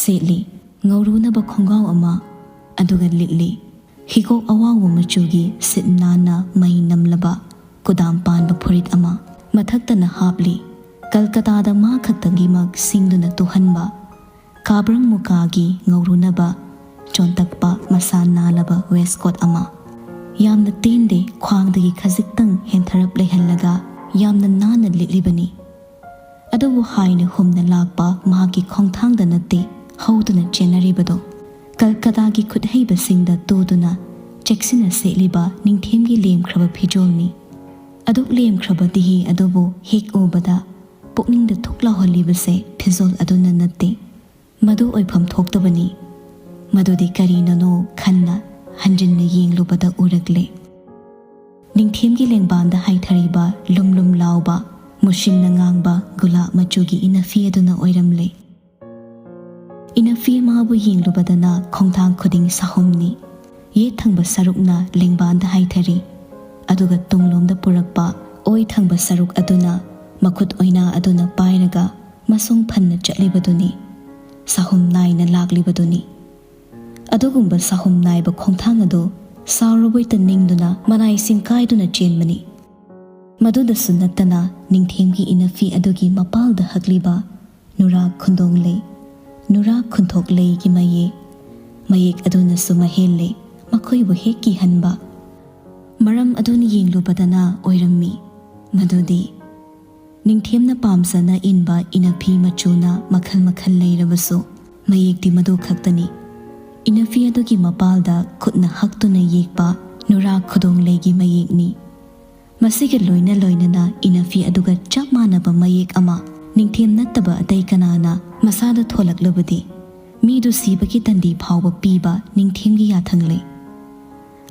ꯁꯦꯠꯂꯤ ꯉꯧꯔꯨꯅꯕ ꯈꯣꯡꯒ꯭ꯔꯥꯎ ꯑꯃ, ꯑꯗꯨꯒ ꯂꯤꯠꯂꯤ ꯍꯤꯒꯣꯛ ꯑꯋꯥꯎꯕ ꯃꯆꯨꯒꯤ ꯁꯤꯠ ꯅꯥꯟꯅ ꯃꯩ ꯅꯝꯂꯕ ꯀꯨꯗꯥꯝ ꯄꯥꯟꯕ ꯐꯨꯔꯤꯠ ꯑꯃ꯫ ꯃꯊꯛꯇꯅ ꯍꯥꯞꯂꯤ ꯀꯜꯀꯇꯥꯗ ꯃꯥ ꯈꯛꯇꯪꯒꯤꯃꯛ ꯁꯤꯡꯗꯨꯅ ꯇꯨꯍꯟꯕ ꯀꯥꯕ꯭ꯔꯪ ꯃꯨꯀꯥꯒꯤ ꯉꯧꯔꯨꯅꯕ ꯆꯣꯟꯇꯛꯄ ꯃꯁꯥ ꯅꯥꯜꯂꯕ ꯋꯦꯁꯀꯣꯠ ꯑꯃ꯫ ꯌꯥꯝꯅ ꯇꯦꯟꯗꯦ, ꯈ꯭ꯋꯥꯡꯗꯒꯤ ꯈꯖꯤꯛꯇꯪ ꯍꯦꯟꯊꯔꯞ ꯂꯩꯍꯜꯂꯒ ꯌꯥꯝꯅ ꯅꯥꯟꯅ ꯂꯤꯠꯂꯤꯕꯅꯤ꯫ ꯑꯗꯨꯕꯨ ꯍꯥꯏꯅ ꯍꯨꯝꯅ ꯂꯥꯛꯄ ꯃꯍꯥꯛꯀꯤ ꯈꯣꯡꯊꯥꯡꯗ ꯅꯠꯇꯦ ꯍꯧꯗꯨꯅ ꯆꯦꯟꯅꯔꯤꯕꯗꯣ꯫ ꯀꯜꯀꯇꯥꯒꯤ ꯈꯨꯠꯍꯩꯕꯁꯤꯡꯗ ꯇꯨꯗꯨꯅ ꯆꯦꯛꯁꯤꯟꯅ ꯁꯦꯠꯂꯤꯕ ꯅꯤꯡꯊꯦꯝꯒꯤ ꯂꯦꯝꯈ꯭ꯔꯕ ꯐꯤꯖꯣꯜꯅꯤ꯫ ꯑꯗꯨꯛ ꯂꯦꯝꯈ꯭ꯔꯕ ꯗꯤꯍꯤ ꯑꯗꯨꯕꯨ ꯍꯦꯛ ꯎꯕꯗ ꯄꯨꯛꯅꯤꯡꯗ ꯊꯨꯛ ꯂꯥꯎꯍꯜꯂꯤꯕꯁꯦ ꯐꯤꯖꯣꯜ ꯑꯗꯨꯅ ꯅꯠꯇꯦ꯫ ꯃꯗꯨ ꯑꯣꯏꯐꯝ ꯊꯣꯛꯇꯕꯅꯤ꯫ ꯃꯗꯨꯗꯤ ꯀꯔꯤꯅꯣꯅꯣ ꯈꯟꯅ ꯍꯟꯖꯤꯟꯅ ꯌꯦꯡꯂꯨꯕꯗ ꯎꯔꯛꯂꯦ꯫ ꯅꯤꯡꯊꯦꯝꯒꯤ ꯂꯦꯡꯕꯥꯟꯗ ꯍꯥꯏꯊꯔꯤꯕ ꯂꯨꯝ ꯂꯨꯝ ꯂꯥꯎꯕ, ꯃꯨꯁꯤꯟꯅ ꯉꯥꯡꯕ ꯒꯨꯂꯥꯞ ꯃꯆꯨꯒꯤ ꯏꯅꯐꯤ ꯑꯗꯨꯅ ꯑꯣꯏꯔꯝꯂꯦ꯫ ꯏꯅꯐꯤ ꯃꯥꯕꯨ ꯌꯦꯡꯂꯨꯕꯗꯅ ꯈꯣꯡꯊꯥꯡ ꯈꯨꯗꯤꯡ ꯁꯥꯍꯨꯝꯅꯤ꯫ ꯌꯦꯠ ꯊꯪꯕ ꯁꯔꯨꯛꯅ ꯂꯦꯡꯕꯥꯟꯗ ꯍꯥꯏꯊꯔꯤ, ꯑꯗꯨꯒ ꯇꯨꯡꯂꯣꯝꯗ ꯄꯨꯔꯛꯄ ꯑꯣꯏ ꯊꯪꯕ ꯁꯔꯨꯛ ꯑꯗꯨꯅ ꯃꯈꯨꯠ ꯑꯣꯏꯅꯥ ꯑꯗꯨꯅ ꯄꯥꯏꯔꯒ ꯃꯁꯣꯡ ꯐꯟꯅ ꯆꯠꯂꯤꯕꯗꯨꯅꯤ, ꯁꯥꯍꯨꯝ ꯅꯥꯏꯅ ꯂꯥꯛꯂꯤꯕꯗꯨꯅꯤ꯫ ꯑꯗꯨꯒꯨꯝꯕ ꯁꯥꯍꯨꯝ ꯅꯥꯏꯕ ꯈꯣꯡꯊꯥꯡ ꯑꯗꯨ ꯁꯥꯎꯔꯕꯣꯏꯇ ꯅꯤꯡꯗꯨꯅ ꯃꯅꯥꯏ ꯁꯤꯡꯀꯥꯏꯗꯨꯅ ꯆꯦꯟꯕꯅꯤ꯫ ꯃꯗꯨꯗꯁꯨ ꯅꯠꯇꯅ ꯅꯤꯡꯊꯦꯝꯒꯤ ꯏꯅꯐꯤ ꯑꯗꯨꯒꯤ ꯃꯄꯥꯜꯗ ꯍꯛꯂꯤꯕ ꯅꯨꯔꯥ ꯈꯨꯟꯗꯣꯡ ꯂꯩ, ꯅꯨꯔꯥ ꯈꯨꯟꯊꯣꯛ ꯂꯩꯒꯤ ꯃꯌꯦꯛ, ꯃꯌꯦꯛ ꯑꯗꯨꯅꯁꯨ ꯃꯍꯦꯜꯂꯦ ꯃꯈꯣꯏꯕꯨ ꯍꯦꯛ ꯀꯤꯍꯟꯕ꯫ ꯃꯔꯝ ꯑꯗꯨꯅ ꯌꯦꯡꯂꯨꯕꯗꯅ ꯑꯣꯏꯔꯝꯃꯤ꯫ ꯃꯗꯨꯗꯤ ꯅꯤꯡꯊꯦꯝꯅ ꯄꯥꯝꯖꯅ ꯏꯟꯕ ꯏꯅꯐꯤ ꯃꯆꯨꯅ ꯃꯈꯜ ꯃꯈꯜ ꯂꯩꯔꯕꯁꯨ, ꯃꯌꯦꯛꯇꯤ ꯃꯗꯨ ꯈꯛꯇꯅꯤ꯫ ꯏꯅꯐꯤ ꯑꯗꯨꯒꯤ ꯃꯄꯥꯜꯗ ꯈꯨꯠꯅ ꯍꯛꯇꯨꯅ ꯌꯦꯛꯄ ꯅꯨꯔꯥ ꯈꯨꯗꯣꯡ ꯂꯩꯒꯤ ꯃꯌꯦꯛꯅꯤ꯫ ꯃꯁꯤꯒ ꯂꯣꯏꯅ ꯂꯣꯏꯅꯅ ꯏꯅꯐꯤ ꯑꯗꯨꯒ ꯆꯞ ꯃꯥꯟꯅꯕ ꯃꯌꯦꯛ ꯑꯃ ꯅꯤꯡꯊꯦꯝ ꯅꯠꯇꯕ ꯑꯇꯩ ꯀꯅꯥꯅ ꯃꯁꯥꯗ ꯊꯣꯂꯛꯂꯕꯗꯤ, ꯃꯤꯗꯨ ꯁꯤꯕꯒꯤ ꯇꯟꯗꯤ ꯐꯥꯎꯕ ꯄꯤꯕ ꯅꯤꯡꯊꯦꯝꯒꯤ ꯌꯥꯊꯪ ꯂꯩ꯫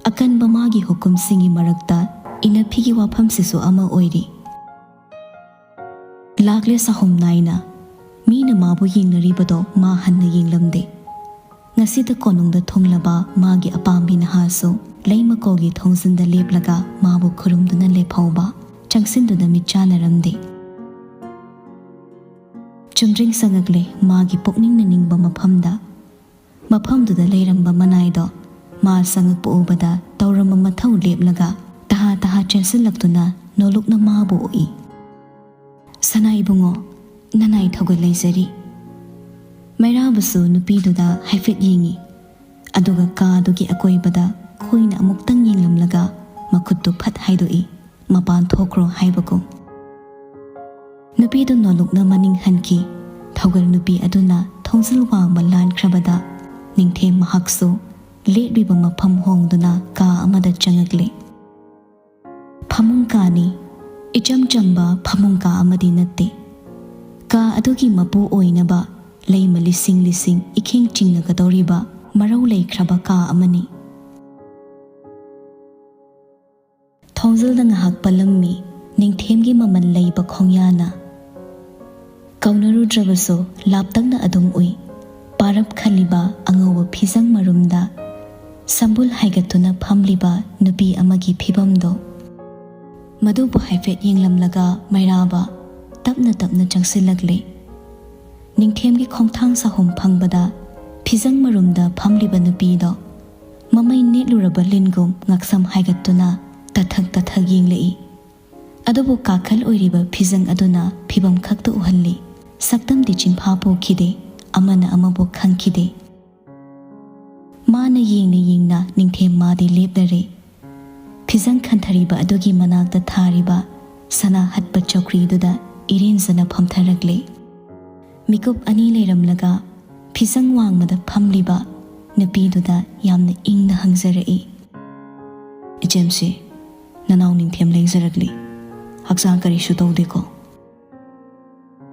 ꯑꯀꯟꯕ ꯃꯥꯒꯤ ꯍꯨꯀꯨꯝꯁꯤꯡꯒꯤ ꯃꯔꯛꯇ ꯏꯅꯐꯤꯒꯤ ꯋꯥꯐꯝꯁꯤꯁꯨ ꯑꯃ ꯑꯣꯏꯔꯤ꯫ ꯂꯥꯛꯂꯦ ꯁꯥꯍꯨꯝ ꯅꯥꯏꯅ꯫ ꯃꯤꯅ ꯃꯥꯕꯨ ꯌꯦꯡꯅꯔꯤꯕꯗꯣ ꯃꯥ ꯍꯟꯅ ꯌꯦꯡꯂꯝꯗꯦ꯫ ꯉꯁꯤꯗ ꯀꯣꯅꯨꯡꯗ ꯊꯨꯡꯂꯕ ꯃꯥꯒꯤ ꯑꯄꯥꯝꯕꯤ ꯅꯍꯥꯁꯨ ꯂꯩꯃꯀꯣꯜꯒꯤ ꯊꯣꯡꯖꯤꯟꯗ ꯂꯦꯞꯂꯒ ꯃꯥꯕꯨ ꯈꯨꯔꯨꯝꯗꯨꯅ ꯂꯦꯞꯍꯧꯕ, ꯆꯪꯁꯤꯟꯗꯨꯅ ꯃꯤꯠ ꯆꯥꯟꯅꯔꯝꯗꯦ꯫ ꯆꯨꯝꯗ꯭ꯔꯤꯡ ꯆꯪꯉꯛꯂꯦ ꯃꯥꯒꯤ ꯄꯨꯛꯅꯤꯡꯅ ꯅꯤꯡꯕ ꯃꯐꯝꯗ꯫ ꯃꯐꯝꯗꯨꯗ ꯂꯩꯔꯝꯕ ꯃꯅꯥꯏꯗꯣ ꯃꯥ ꯆꯪꯉꯛꯄ ꯎꯕꯗ ꯇꯧꯔꯝꯕ ꯃꯊꯧ ꯂꯦꯞꯂꯒ ꯇꯍꯥ ꯇꯍꯥ ꯆꯦꯟꯁꯤꯜꯂꯛꯇꯨꯅ ꯅꯣꯂꯨꯛꯅ ꯃꯥꯕꯨ ꯎꯏ꯫ "ꯁꯅꯥ ꯏꯕꯨꯡꯉꯣ, ꯅꯅꯥꯏ ꯊꯧꯒꯜ ꯂꯩꯖꯔꯤ꯫" ꯃꯩꯔꯥꯕꯁꯨ ꯅꯨꯄꯤꯗꯨꯗ ꯍꯥꯏꯐꯦꯠ ꯌꯦꯡꯉꯤ, ꯑꯗꯨꯒ ꯀꯥ ꯑꯗꯨꯒꯤ ꯑꯀꯣꯏꯕꯗ ꯈꯣꯏꯅ ꯑꯃꯨꯛꯇꯪ ꯌꯦꯡꯂꯝꯂꯒ ꯃꯈꯨꯠꯇꯨ ꯐꯠ ꯍꯥꯏꯗꯣꯛꯏ, ꯃꯄꯥꯟ ꯊꯣꯛꯈ꯭ꯔꯣ ꯍꯥꯏꯕꯒꯨꯝ꯫ ꯅꯨꯄꯤꯗꯨ ꯅꯣꯂꯨꯛꯅ ꯃꯅꯤꯡ ꯍꯟꯈꯤ꯫ ꯊꯧꯒꯜ ꯅꯨꯄꯤ ꯑꯗꯨꯅ ꯊꯣꯡꯖꯤꯜ ꯋꯥꯡꯃ ꯂꯥꯟꯈ꯭ꯔꯕꯗ ꯅꯤꯡꯊꯦꯝ ꯃꯍꯥꯛꯁꯨ ꯂꯦꯞꯂꯤꯕ ꯃꯐꯝ ꯍꯣꯡꯗꯨꯅ ꯀꯥ ꯑꯃꯗ ꯆꯪꯉꯛꯂꯦ꯫ ꯐꯃꯨꯡ ꯀꯥꯅꯤ꯫ ꯏꯆꯝ ꯆꯝꯕ ꯐꯃꯨꯡ ꯀꯥ ꯑꯃꯗꯤ ꯅꯠꯇꯦ꯫ ꯀꯥ ꯑꯗꯨꯒꯤ ꯃꯄꯨ ꯑꯣꯏꯅꯕ ꯂꯩꯃ ꯂꯤꯁꯤꯡ ꯂꯤꯁꯤꯡ ꯏꯈꯤꯡ ꯆꯤꯡꯅꯒꯗꯧꯔꯤꯕ ꯃꯔꯧ ꯂꯩꯈ꯭ꯔꯕ ꯀꯥ ꯑꯃꯅꯤ꯫ ꯈꯣꯡꯖꯦꯜꯗ ꯉꯥꯏꯍꯥꯛ ꯄꯜꯂꯝꯃꯤ ꯅꯤꯡꯊꯦꯝꯒꯤ ꯃꯃꯜ ꯂꯩꯕ ꯈꯣꯡꯌꯥꯅ꯫ ꯀꯧꯅꯔꯨꯗ꯭ꯔꯕꯁꯨ ꯂꯥꯞꯇꯛꯅ ꯑꯗꯨꯝ ꯎꯏ ꯄꯥꯔꯞ ꯈꯜꯂꯤꯕ ꯑꯉꯧꯕ ꯐꯤꯖꯪ ꯃꯔꯨꯝꯗ ꯁꯝꯕꯨꯜ ꯍꯥꯏꯒꯠꯇꯨꯅ ꯐꯝꯂꯤꯕ ꯅꯨꯄꯤ ꯑꯃꯒꯤ ꯐꯤꯕꯝꯗꯣ꯫ ꯃꯗꯨꯕꯨ ꯍꯥꯏꯐꯦꯠ ꯌꯦꯡꯂꯝꯂꯒ ꯃꯩꯔꯥꯕ ꯇꯞꯅ ꯇꯞꯅ ꯆꯪꯁꯤꯜꯂꯛꯂꯦ꯫ ꯅꯤꯡꯊꯦꯝꯒꯤ ꯈꯣꯡꯊꯥꯡ ꯁꯥꯍꯨꯝ ꯐꯪꯕꯗ ꯐꯤꯖꯪ ꯃꯔꯨꯝꯗ ꯐꯝꯂꯤꯕ ꯅꯨꯄꯤꯗꯣ ꯃꯃꯩ ꯅꯦꯠꯂꯨꯔꯕ ꯂꯤꯟꯒꯨꯝ ꯉꯛꯁꯝ ꯍꯥꯏꯒꯠꯇꯨꯅ ꯇꯊꯛ ꯇꯊꯛ ꯌꯦꯡꯂꯛꯏ꯫ ꯑꯗꯨꯕꯨ ꯀꯥꯈꯜ ꯑꯣꯏꯔꯤꯕ ꯐꯤꯖꯪ ꯑꯗꯨꯅ ꯐꯤꯕꯝ ꯈꯛꯇ ꯎꯍꯜꯂꯤ꯫ ꯁꯛꯇꯝꯗꯤ ꯆꯤꯟꯐꯥ ꯄꯣꯛꯈꯤꯗꯦ, ꯑꯃꯅ ꯑꯃꯕꯨ ꯈꯪꯈꯤꯗꯦ꯫ ꯃꯥꯅ ꯌꯦꯡꯅ ꯌꯦꯡꯅ ꯅꯤꯡꯊꯦꯝ ꯃꯥꯗꯤ ꯂꯦꯞꯂꯔꯦ꯫ ꯐꯤꯖꯪ ꯈꯟꯊꯔꯤꯕ ꯑꯗꯨꯒꯤ ꯃꯅꯥꯛꯇ ꯊꯥꯔꯤꯕ ꯁꯅꯥ ꯍꯠꯄ ꯆꯧꯀ꯭ꯔꯤꯗꯨꯗ ꯏꯔꯦꯟꯖꯅ ꯐꯝꯊꯔꯛꯂꯦ꯫ ꯃꯤꯀꯨꯞ ꯑꯅꯤ ꯂꯩꯔꯝꯂꯒ ꯐꯤꯖꯪ ꯋꯥꯡꯃꯗ ꯐꯝꯂꯤꯕ ꯅꯨꯄꯤꯗꯨꯗ ꯌꯥꯝꯅ ꯏꯪꯅ ꯍꯪꯖꯔꯛꯏ, "ꯏꯆꯦꯝꯁꯤ, ꯅꯅꯥꯎ ꯅꯤꯡꯊꯦꯝ ꯂꯦꯡꯖꯔꯛꯂꯤ꯫ ꯍꯛꯆꯥꯡ ꯀꯔꯤꯁꯨ ꯇꯧꯗꯦꯀꯣ?"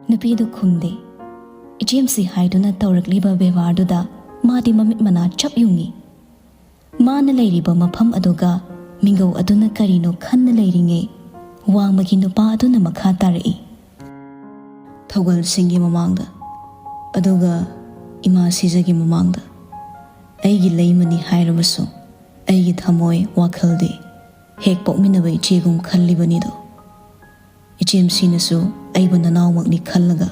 ꯅꯨꯄꯤꯗꯨ ꯈꯨꯝꯗꯦ꯫ ꯏꯆꯦꯝꯁꯤ ꯍꯥꯏꯗꯨꯅ ꯇꯧꯔꯛꯂꯤꯕ ꯕꯦꯕꯥꯔꯗꯨꯗ ꯃꯥꯗꯤ ꯃꯃꯤꯠ ꯃꯅꯥ ꯆꯞ ꯌꯨꯡꯏ꯫ ꯃꯥꯅ ꯂꯩꯔꯤꯕ ꯃꯐꯝ ꯑꯗꯨꯒ ꯃꯤꯡꯒꯧ ꯑꯗꯨꯅ ꯀꯔꯤꯅꯣ ꯈꯟꯅ ꯂꯩꯔꯤꯉꯩ, ꯋꯥꯡꯃꯒꯤ ꯅꯨꯄꯥ ꯑꯗꯨꯅ ꯃꯈꯥ ꯇꯥꯔꯛꯏ, "ꯊꯧꯒꯜꯁꯤꯡꯒꯤ ꯃꯃꯥꯡꯗ, ꯑꯗꯨꯒ ꯏꯃꯥ ꯁꯤꯖꯒꯤ ꯃꯃꯥꯡꯗ, ꯑꯩꯒꯤ ꯂꯩꯃꯅꯤ ꯍꯥꯏꯔꯕꯁꯨ ꯑꯩꯒꯤ ꯊꯃꯣꯏ ꯋꯥꯈꯜꯗꯤ ꯍꯦꯛ ꯄꯣꯛꯃꯤꯟꯅꯕ ꯏꯆꯦꯒꯨꯝ ꯈꯜꯂꯤꯕꯅꯤꯗꯣ꯫ ꯏꯆꯦꯝꯁꯤꯅꯁꯨ ꯑꯩꯕꯨ ꯅꯅꯥꯎꯃꯛꯅꯤ ꯈꯜꯂꯒ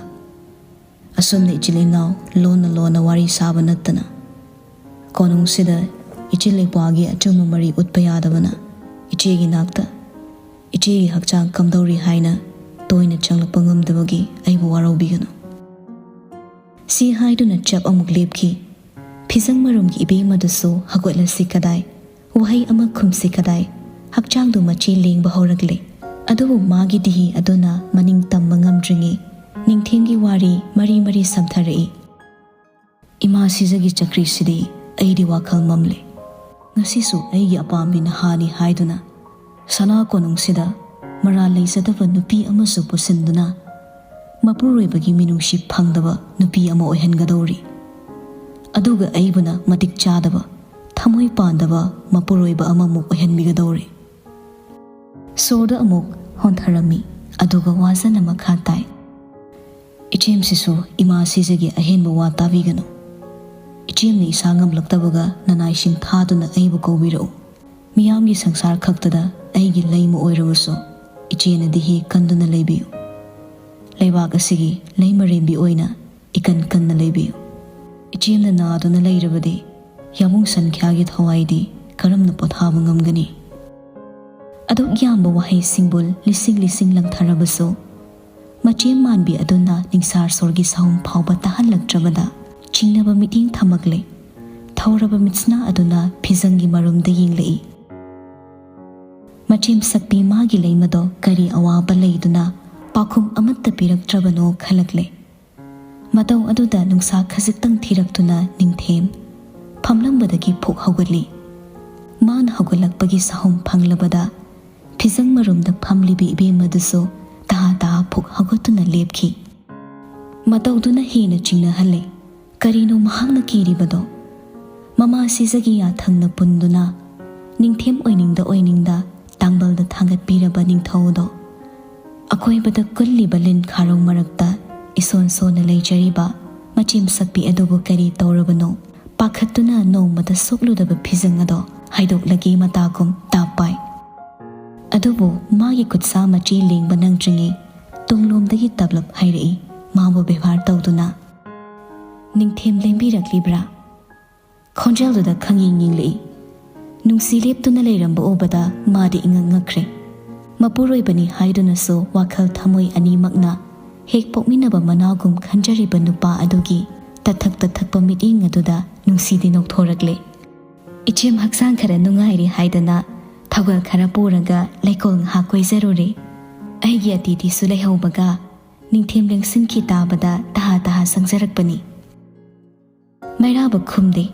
ꯑꯁꯨꯝꯅ ꯏꯆꯤꯜ ꯏꯅꯥꯎ ꯂꯣꯟꯅ ꯂꯣꯟꯅ ꯋꯥꯔꯤ ꯁꯥꯕ ꯅꯠꯇꯅ ꯀꯣꯅꯨꯡꯁꯤꯗ ꯏꯆꯤꯜ ꯏꯄ꯭ꯋꯥꯒꯤ ꯑꯆꯨꯝꯕ ꯃꯔꯤ ꯎꯠꯄ ꯌꯥꯗꯕꯅ ꯏꯆꯦꯒꯤ ꯅꯥꯛꯇ ꯏꯆꯦꯒꯤ ꯍꯛꯆꯥꯡ ꯀꯝꯗꯧꯔꯤ ꯍꯥꯏꯅ ꯇꯣꯏꯅ ꯆꯪꯂꯛꯄ ꯉꯝꯗꯕꯒꯤ ꯑꯩꯕꯨ ꯋꯥꯔꯧꯕꯤꯒꯅꯨ꯫" ꯁꯤ ꯍꯥꯏꯗꯨꯅ ꯆꯞ ꯑꯃꯨꯛ ꯂꯦꯞꯈꯤ꯫ ꯐꯤꯖꯪ ꯃꯔꯨꯝꯒꯤ ꯏꯕꯦꯝꯃꯗꯨꯁꯨ ꯍꯧꯒꯠꯂꯁꯤ ꯀꯗꯥꯏ, ꯋꯥꯍꯩ ꯑꯃ ꯈꯨꯝꯁꯤ ꯀꯗꯥꯏ, ꯍꯛꯆꯥꯡꯗꯨ ꯃꯆꯤ ꯂꯦꯡꯕ ꯍꯧꯔꯛꯂꯦ꯫ ꯑꯗꯨꯕꯨ ꯃꯥꯒꯤ ꯗꯤꯍꯤ ꯑꯗꯨꯅ ꯃꯅꯤꯡ ꯇꯝꯕ ꯉꯝꯗ꯭ꯔꯤꯉꯩ ꯅꯤꯡꯊꯦꯝꯒꯤ ꯋꯥꯔꯤ ꯃꯔꯤ ꯃꯔꯤ ꯁꯝꯊꯔꯛꯏ꯫ "ꯏꯃꯥ ꯁꯤꯖꯒꯤ ꯆꯀ꯭ꯔꯤꯁꯤꯗꯤ ꯑꯩꯗꯤ ꯋꯥꯈꯜ ꯃꯝꯂꯦ꯫ ꯉꯁꯤꯁꯨ ꯑꯩꯒꯤ ꯑꯄꯥꯝꯕꯤ ꯅꯍꯥꯅꯤ ꯍꯥꯏꯗꯨꯅ ꯁꯅꯥ ꯀꯣꯅꯨꯡꯁꯤꯗ ꯃꯔꯥꯜ ꯂꯩꯖꯗꯕ ꯅꯨꯄꯤ ꯑꯃꯁꯨ ꯄꯨꯁꯤꯟꯗꯨꯅ ꯃꯄꯨꯔꯣꯏꯕꯒꯤ ꯃꯤꯅꯨꯡꯁꯤ ꯐꯪꯗꯕ ꯅꯨꯄꯤ ꯑꯃ ꯑꯣꯏꯍꯟꯒꯗꯧꯔꯤ꯫ ꯑꯗꯨꯒ ꯑꯩꯕꯨꯅ ꯃꯇꯤꯛ ꯆꯥꯗꯕ, ꯊꯃꯣꯏ ꯄꯥꯟꯗꯕ ꯃꯄꯨꯔꯣꯏꯕ ꯑꯃꯃꯨꯛ ꯑꯣꯏꯍꯟꯕꯤꯒꯗꯧꯔꯤ꯫" ꯁꯣꯔꯗꯨ ꯑꯃꯨꯛ ꯍꯣꯟꯊꯔꯝꯃꯤ, ꯑꯗꯨꯒ ꯋꯥꯖꯅ ꯃꯈꯥ ꯇꯥꯏ꯫ "ꯏꯆꯦꯝꯁꯤꯁꯨ ꯏꯃꯥ ꯁꯤꯖꯒꯤ ꯑꯍꯦꯟꯕ ꯋꯥ ꯇꯥꯕꯤꯒꯅꯨ꯫ ꯏꯆꯦꯝꯅ ꯏꯁꯥ ꯉꯝꯂꯛꯇꯕꯒ ꯅꯅꯥꯏꯁꯤꯡ ꯊꯥꯗꯨꯅ ꯑꯩꯕꯨ ꯀꯧꯕꯤꯔꯛꯎ꯫ ꯃꯤꯌꯥꯝꯒꯤ ꯁꯪꯁꯥꯔ ꯈꯛꯇꯗ ꯑꯩꯒꯤ ꯂꯩꯃ ꯑꯣꯏꯔꯕꯁꯨ ꯏꯆꯦꯅꯗꯤ ꯍꯦꯛ ꯀꯟꯗꯨꯅ ꯂꯩꯕꯤꯌꯨ꯫ ꯂꯩꯕꯥꯛ ꯑꯁꯤꯒꯤ ꯂꯩꯃꯔꯦꯝꯕꯤ ꯑꯣꯏꯅ ꯏꯀꯟ ꯀꯟꯅ ꯂꯩꯕꯤꯌꯨ꯫ ꯏꯆꯦꯝꯅ ꯅꯥꯗꯨꯅ ꯂꯩꯔꯕꯗꯤ ꯌꯥꯕꯨꯡ ꯁꯟꯈ꯭ꯌꯥꯒꯤ ꯊꯋꯥꯏꯗꯤ ꯀꯔꯝꯅ ꯄꯣꯊꯥꯕ ꯉꯝꯒꯅꯤ?" ꯑꯗꯨꯛ ꯌꯥꯝꯕ ꯋꯥꯍꯩ ꯁꯤꯡꯕꯨꯜ ꯂꯤꯁꯤꯡ ꯂꯤꯁꯤꯡ ꯂꯪꯊꯔꯕꯁꯨ, ꯃꯆꯦꯝ ꯃꯥꯟꯕꯤ ꯑꯗꯨꯅ ꯅꯤꯡꯁꯥꯔ ꯁꯣꯔꯒꯤ ꯁꯍꯨꯝ ꯐꯥꯎꯕ ꯇꯥꯍꯜꯂꯛꯇ꯭ꯔꯕꯗ, ꯆꯤꯡꯅꯕ ꯃꯤꯠꯌꯦꯡ ꯊꯝꯃꯛꯂꯦ꯫ ꯊꯧꯔꯕ ꯃꯤꯠꯁꯅꯥ ꯑꯗꯨꯅ ꯐꯤꯖꯪꯒꯤ ꯃꯔꯨꯝꯗ ꯌꯦꯡꯂꯛꯏ꯫ ꯃꯆꯦꯝ ꯁꯛꯄꯤ ꯃꯥꯒꯤ ꯂꯩꯃꯗꯣ ꯀꯔꯤ ꯑꯋꯥꯕ ꯂꯩꯗꯨꯅ ꯄꯥꯎꯈꯨꯝ ꯑꯃꯠꯇ ꯄꯤꯔꯛꯇ꯭ꯔꯕꯅꯣ ꯈꯜꯂꯛꯂꯦ꯫ ꯃꯇꯧ ꯑꯗꯨꯗ ꯅꯨꯡꯁꯥ ꯈꯖꯤꯛꯇꯪ ꯊꯤꯔꯛꯇꯨꯅ ꯅꯤꯡꯊꯦꯝ ꯐꯝꯂꯝꯕꯗꯒꯤ ꯐꯨꯛ ꯍꯧꯒꯠꯂꯤ꯫ ꯃꯥꯅ ꯍꯧꯒꯠꯂꯛꯄꯒꯤ ꯁꯍꯨꯝ ꯐꯪꯂꯕꯗ, ꯐꯤꯖꯪ ꯃꯔꯨꯝꯗ ꯐꯝꯂꯤꯕꯤ ꯏꯕꯦꯝꯃꯗꯨꯁꯨ ꯇꯍꯥ ꯇꯍꯥ ꯐꯨꯛ ꯍꯧꯒꯠꯇꯨꯅ ꯂꯦꯞꯈꯤ꯫ ꯃꯇꯧꯗꯨꯅ ꯍꯦꯟꯅ ꯆꯤꯡꯅꯍꯜꯂꯦ꯫ ꯀꯔꯤꯅꯣ ꯃꯍꯥꯛꯅ ꯀꯤꯔꯤꯕꯗꯣ? ꯃꯃꯥ ꯁꯤꯖꯒꯤ ꯌꯥꯊꯪꯅ ꯄꯨꯟꯗꯨꯅ ꯅꯤꯡꯊꯦꯝ ꯑꯣꯏꯅꯤꯡꯗ ꯑꯣꯏꯅꯤꯡꯗ ꯇꯥꯡꯕꯜꯗ ꯊꯥꯡꯒꯠꯄꯤꯔꯕ ꯅꯤꯡꯊꯧꯗꯣ, ꯑꯀꯣꯏꯕꯗ ꯀꯨꯜꯂꯤꯕ ꯂꯤꯟ ꯈꯥꯔꯧ ꯃꯔꯛꯇ ꯏꯁꯣꯟ ꯁꯣꯟꯅ ꯂꯩꯖꯔꯤꯕ ꯃꯆꯦꯝ ꯁꯛꯄꯤ ꯑꯗꯨꯕꯨ ꯀꯔꯤ ꯇꯧꯔꯕꯅꯣ? ꯄꯥꯈꯠꯇꯨꯅ ꯅꯣꯡꯃꯗ ꯁꯣꯛꯂꯨꯗꯕ ꯐꯤꯖꯪ ꯑꯗꯣ ꯍꯥꯏꯗꯣꯛꯂꯒꯦ ꯃꯇꯥꯒꯨꯝ ꯇꯥꯞ ꯄꯥꯏ꯫ ꯑꯗꯨꯕꯨ ꯃꯥꯒꯤ ꯈꯨꯠꯁꯥ ꯃꯆꯦ ꯂꯦꯡꯕ ꯅꯪꯗ꯭ꯔꯤꯉꯩ ꯇꯨꯡꯂꯣꯝꯗꯒꯤ ꯇꯞꯂꯞ ꯍꯥꯏꯔꯛꯏ, ꯃꯥꯕꯨ ꯕꯦꯕꯥꯔ ꯇꯧꯗꯨꯅ꯫ "ꯅꯤꯡꯊꯦꯝ ꯂꯦꯡꯕꯤꯔꯛꯂꯤꯕ꯭ꯔꯥ?" ꯈꯣꯟꯖꯦꯜꯗꯨꯗ ꯈꯪꯌꯦꯡ ꯌꯦꯡꯂꯛꯏ꯫ ꯅꯨꯡꯁꯤ ꯂꯦꯞꯇꯨꯅ ꯂꯩꯔꯝꯕ ꯎꯕꯗ ꯃꯥꯗꯤ ꯏꯉꯛ ꯉꯛꯈ꯭ꯔꯦ꯫ ꯃꯄꯨꯔꯣꯏꯕꯅꯤ ꯍꯥꯏꯗꯨꯅꯁꯨ ꯋꯥꯈꯜ ꯊꯃꯣꯏ ꯑꯅꯤꯃꯛꯅ ꯍꯦꯛ ꯄꯣꯛꯃꯤꯟꯅꯕ ꯃꯅꯥꯒꯨꯝ ꯈꯟꯖꯔꯤꯕ ꯅꯨꯄꯥ ꯑꯗꯨꯒꯤ ꯇꯊꯛ ꯇꯊꯛꯄ ꯃꯤꯠꯌꯦꯡ ꯑꯗꯨꯗ ꯅꯨꯡꯁꯤꯗꯤ ꯅꯣꯛꯊꯣꯔꯛꯂꯦ꯫ "ꯏꯆꯦꯝ ꯍꯛꯆꯥꯡ ꯈꯔ ꯅꯨꯡꯉꯥꯏꯔꯤ ꯍꯥꯏꯗꯅ ꯊꯧꯒꯜ ꯈꯔ ꯄꯨꯔꯒ ꯂꯩꯀꯣꯜ ꯉꯥꯏꯍꯥꯛ ꯀꯣꯏꯖꯔꯨꯔꯦ꯫ ꯑꯩꯒꯤ ꯑꯇꯤꯊꯤꯁꯨ ꯂꯩꯍꯧꯕꯒ ꯅꯤꯡꯊꯦꯝ ꯂꯦꯡꯁꯤꯟꯈꯤ ꯇꯥꯕꯗ ꯇꯍꯥ ꯇꯍꯥ ꯁꯪꯖꯔꯛꯄꯅꯤ꯫" ꯃꯩꯔꯥꯕ ꯈꯨꯝꯗꯦ,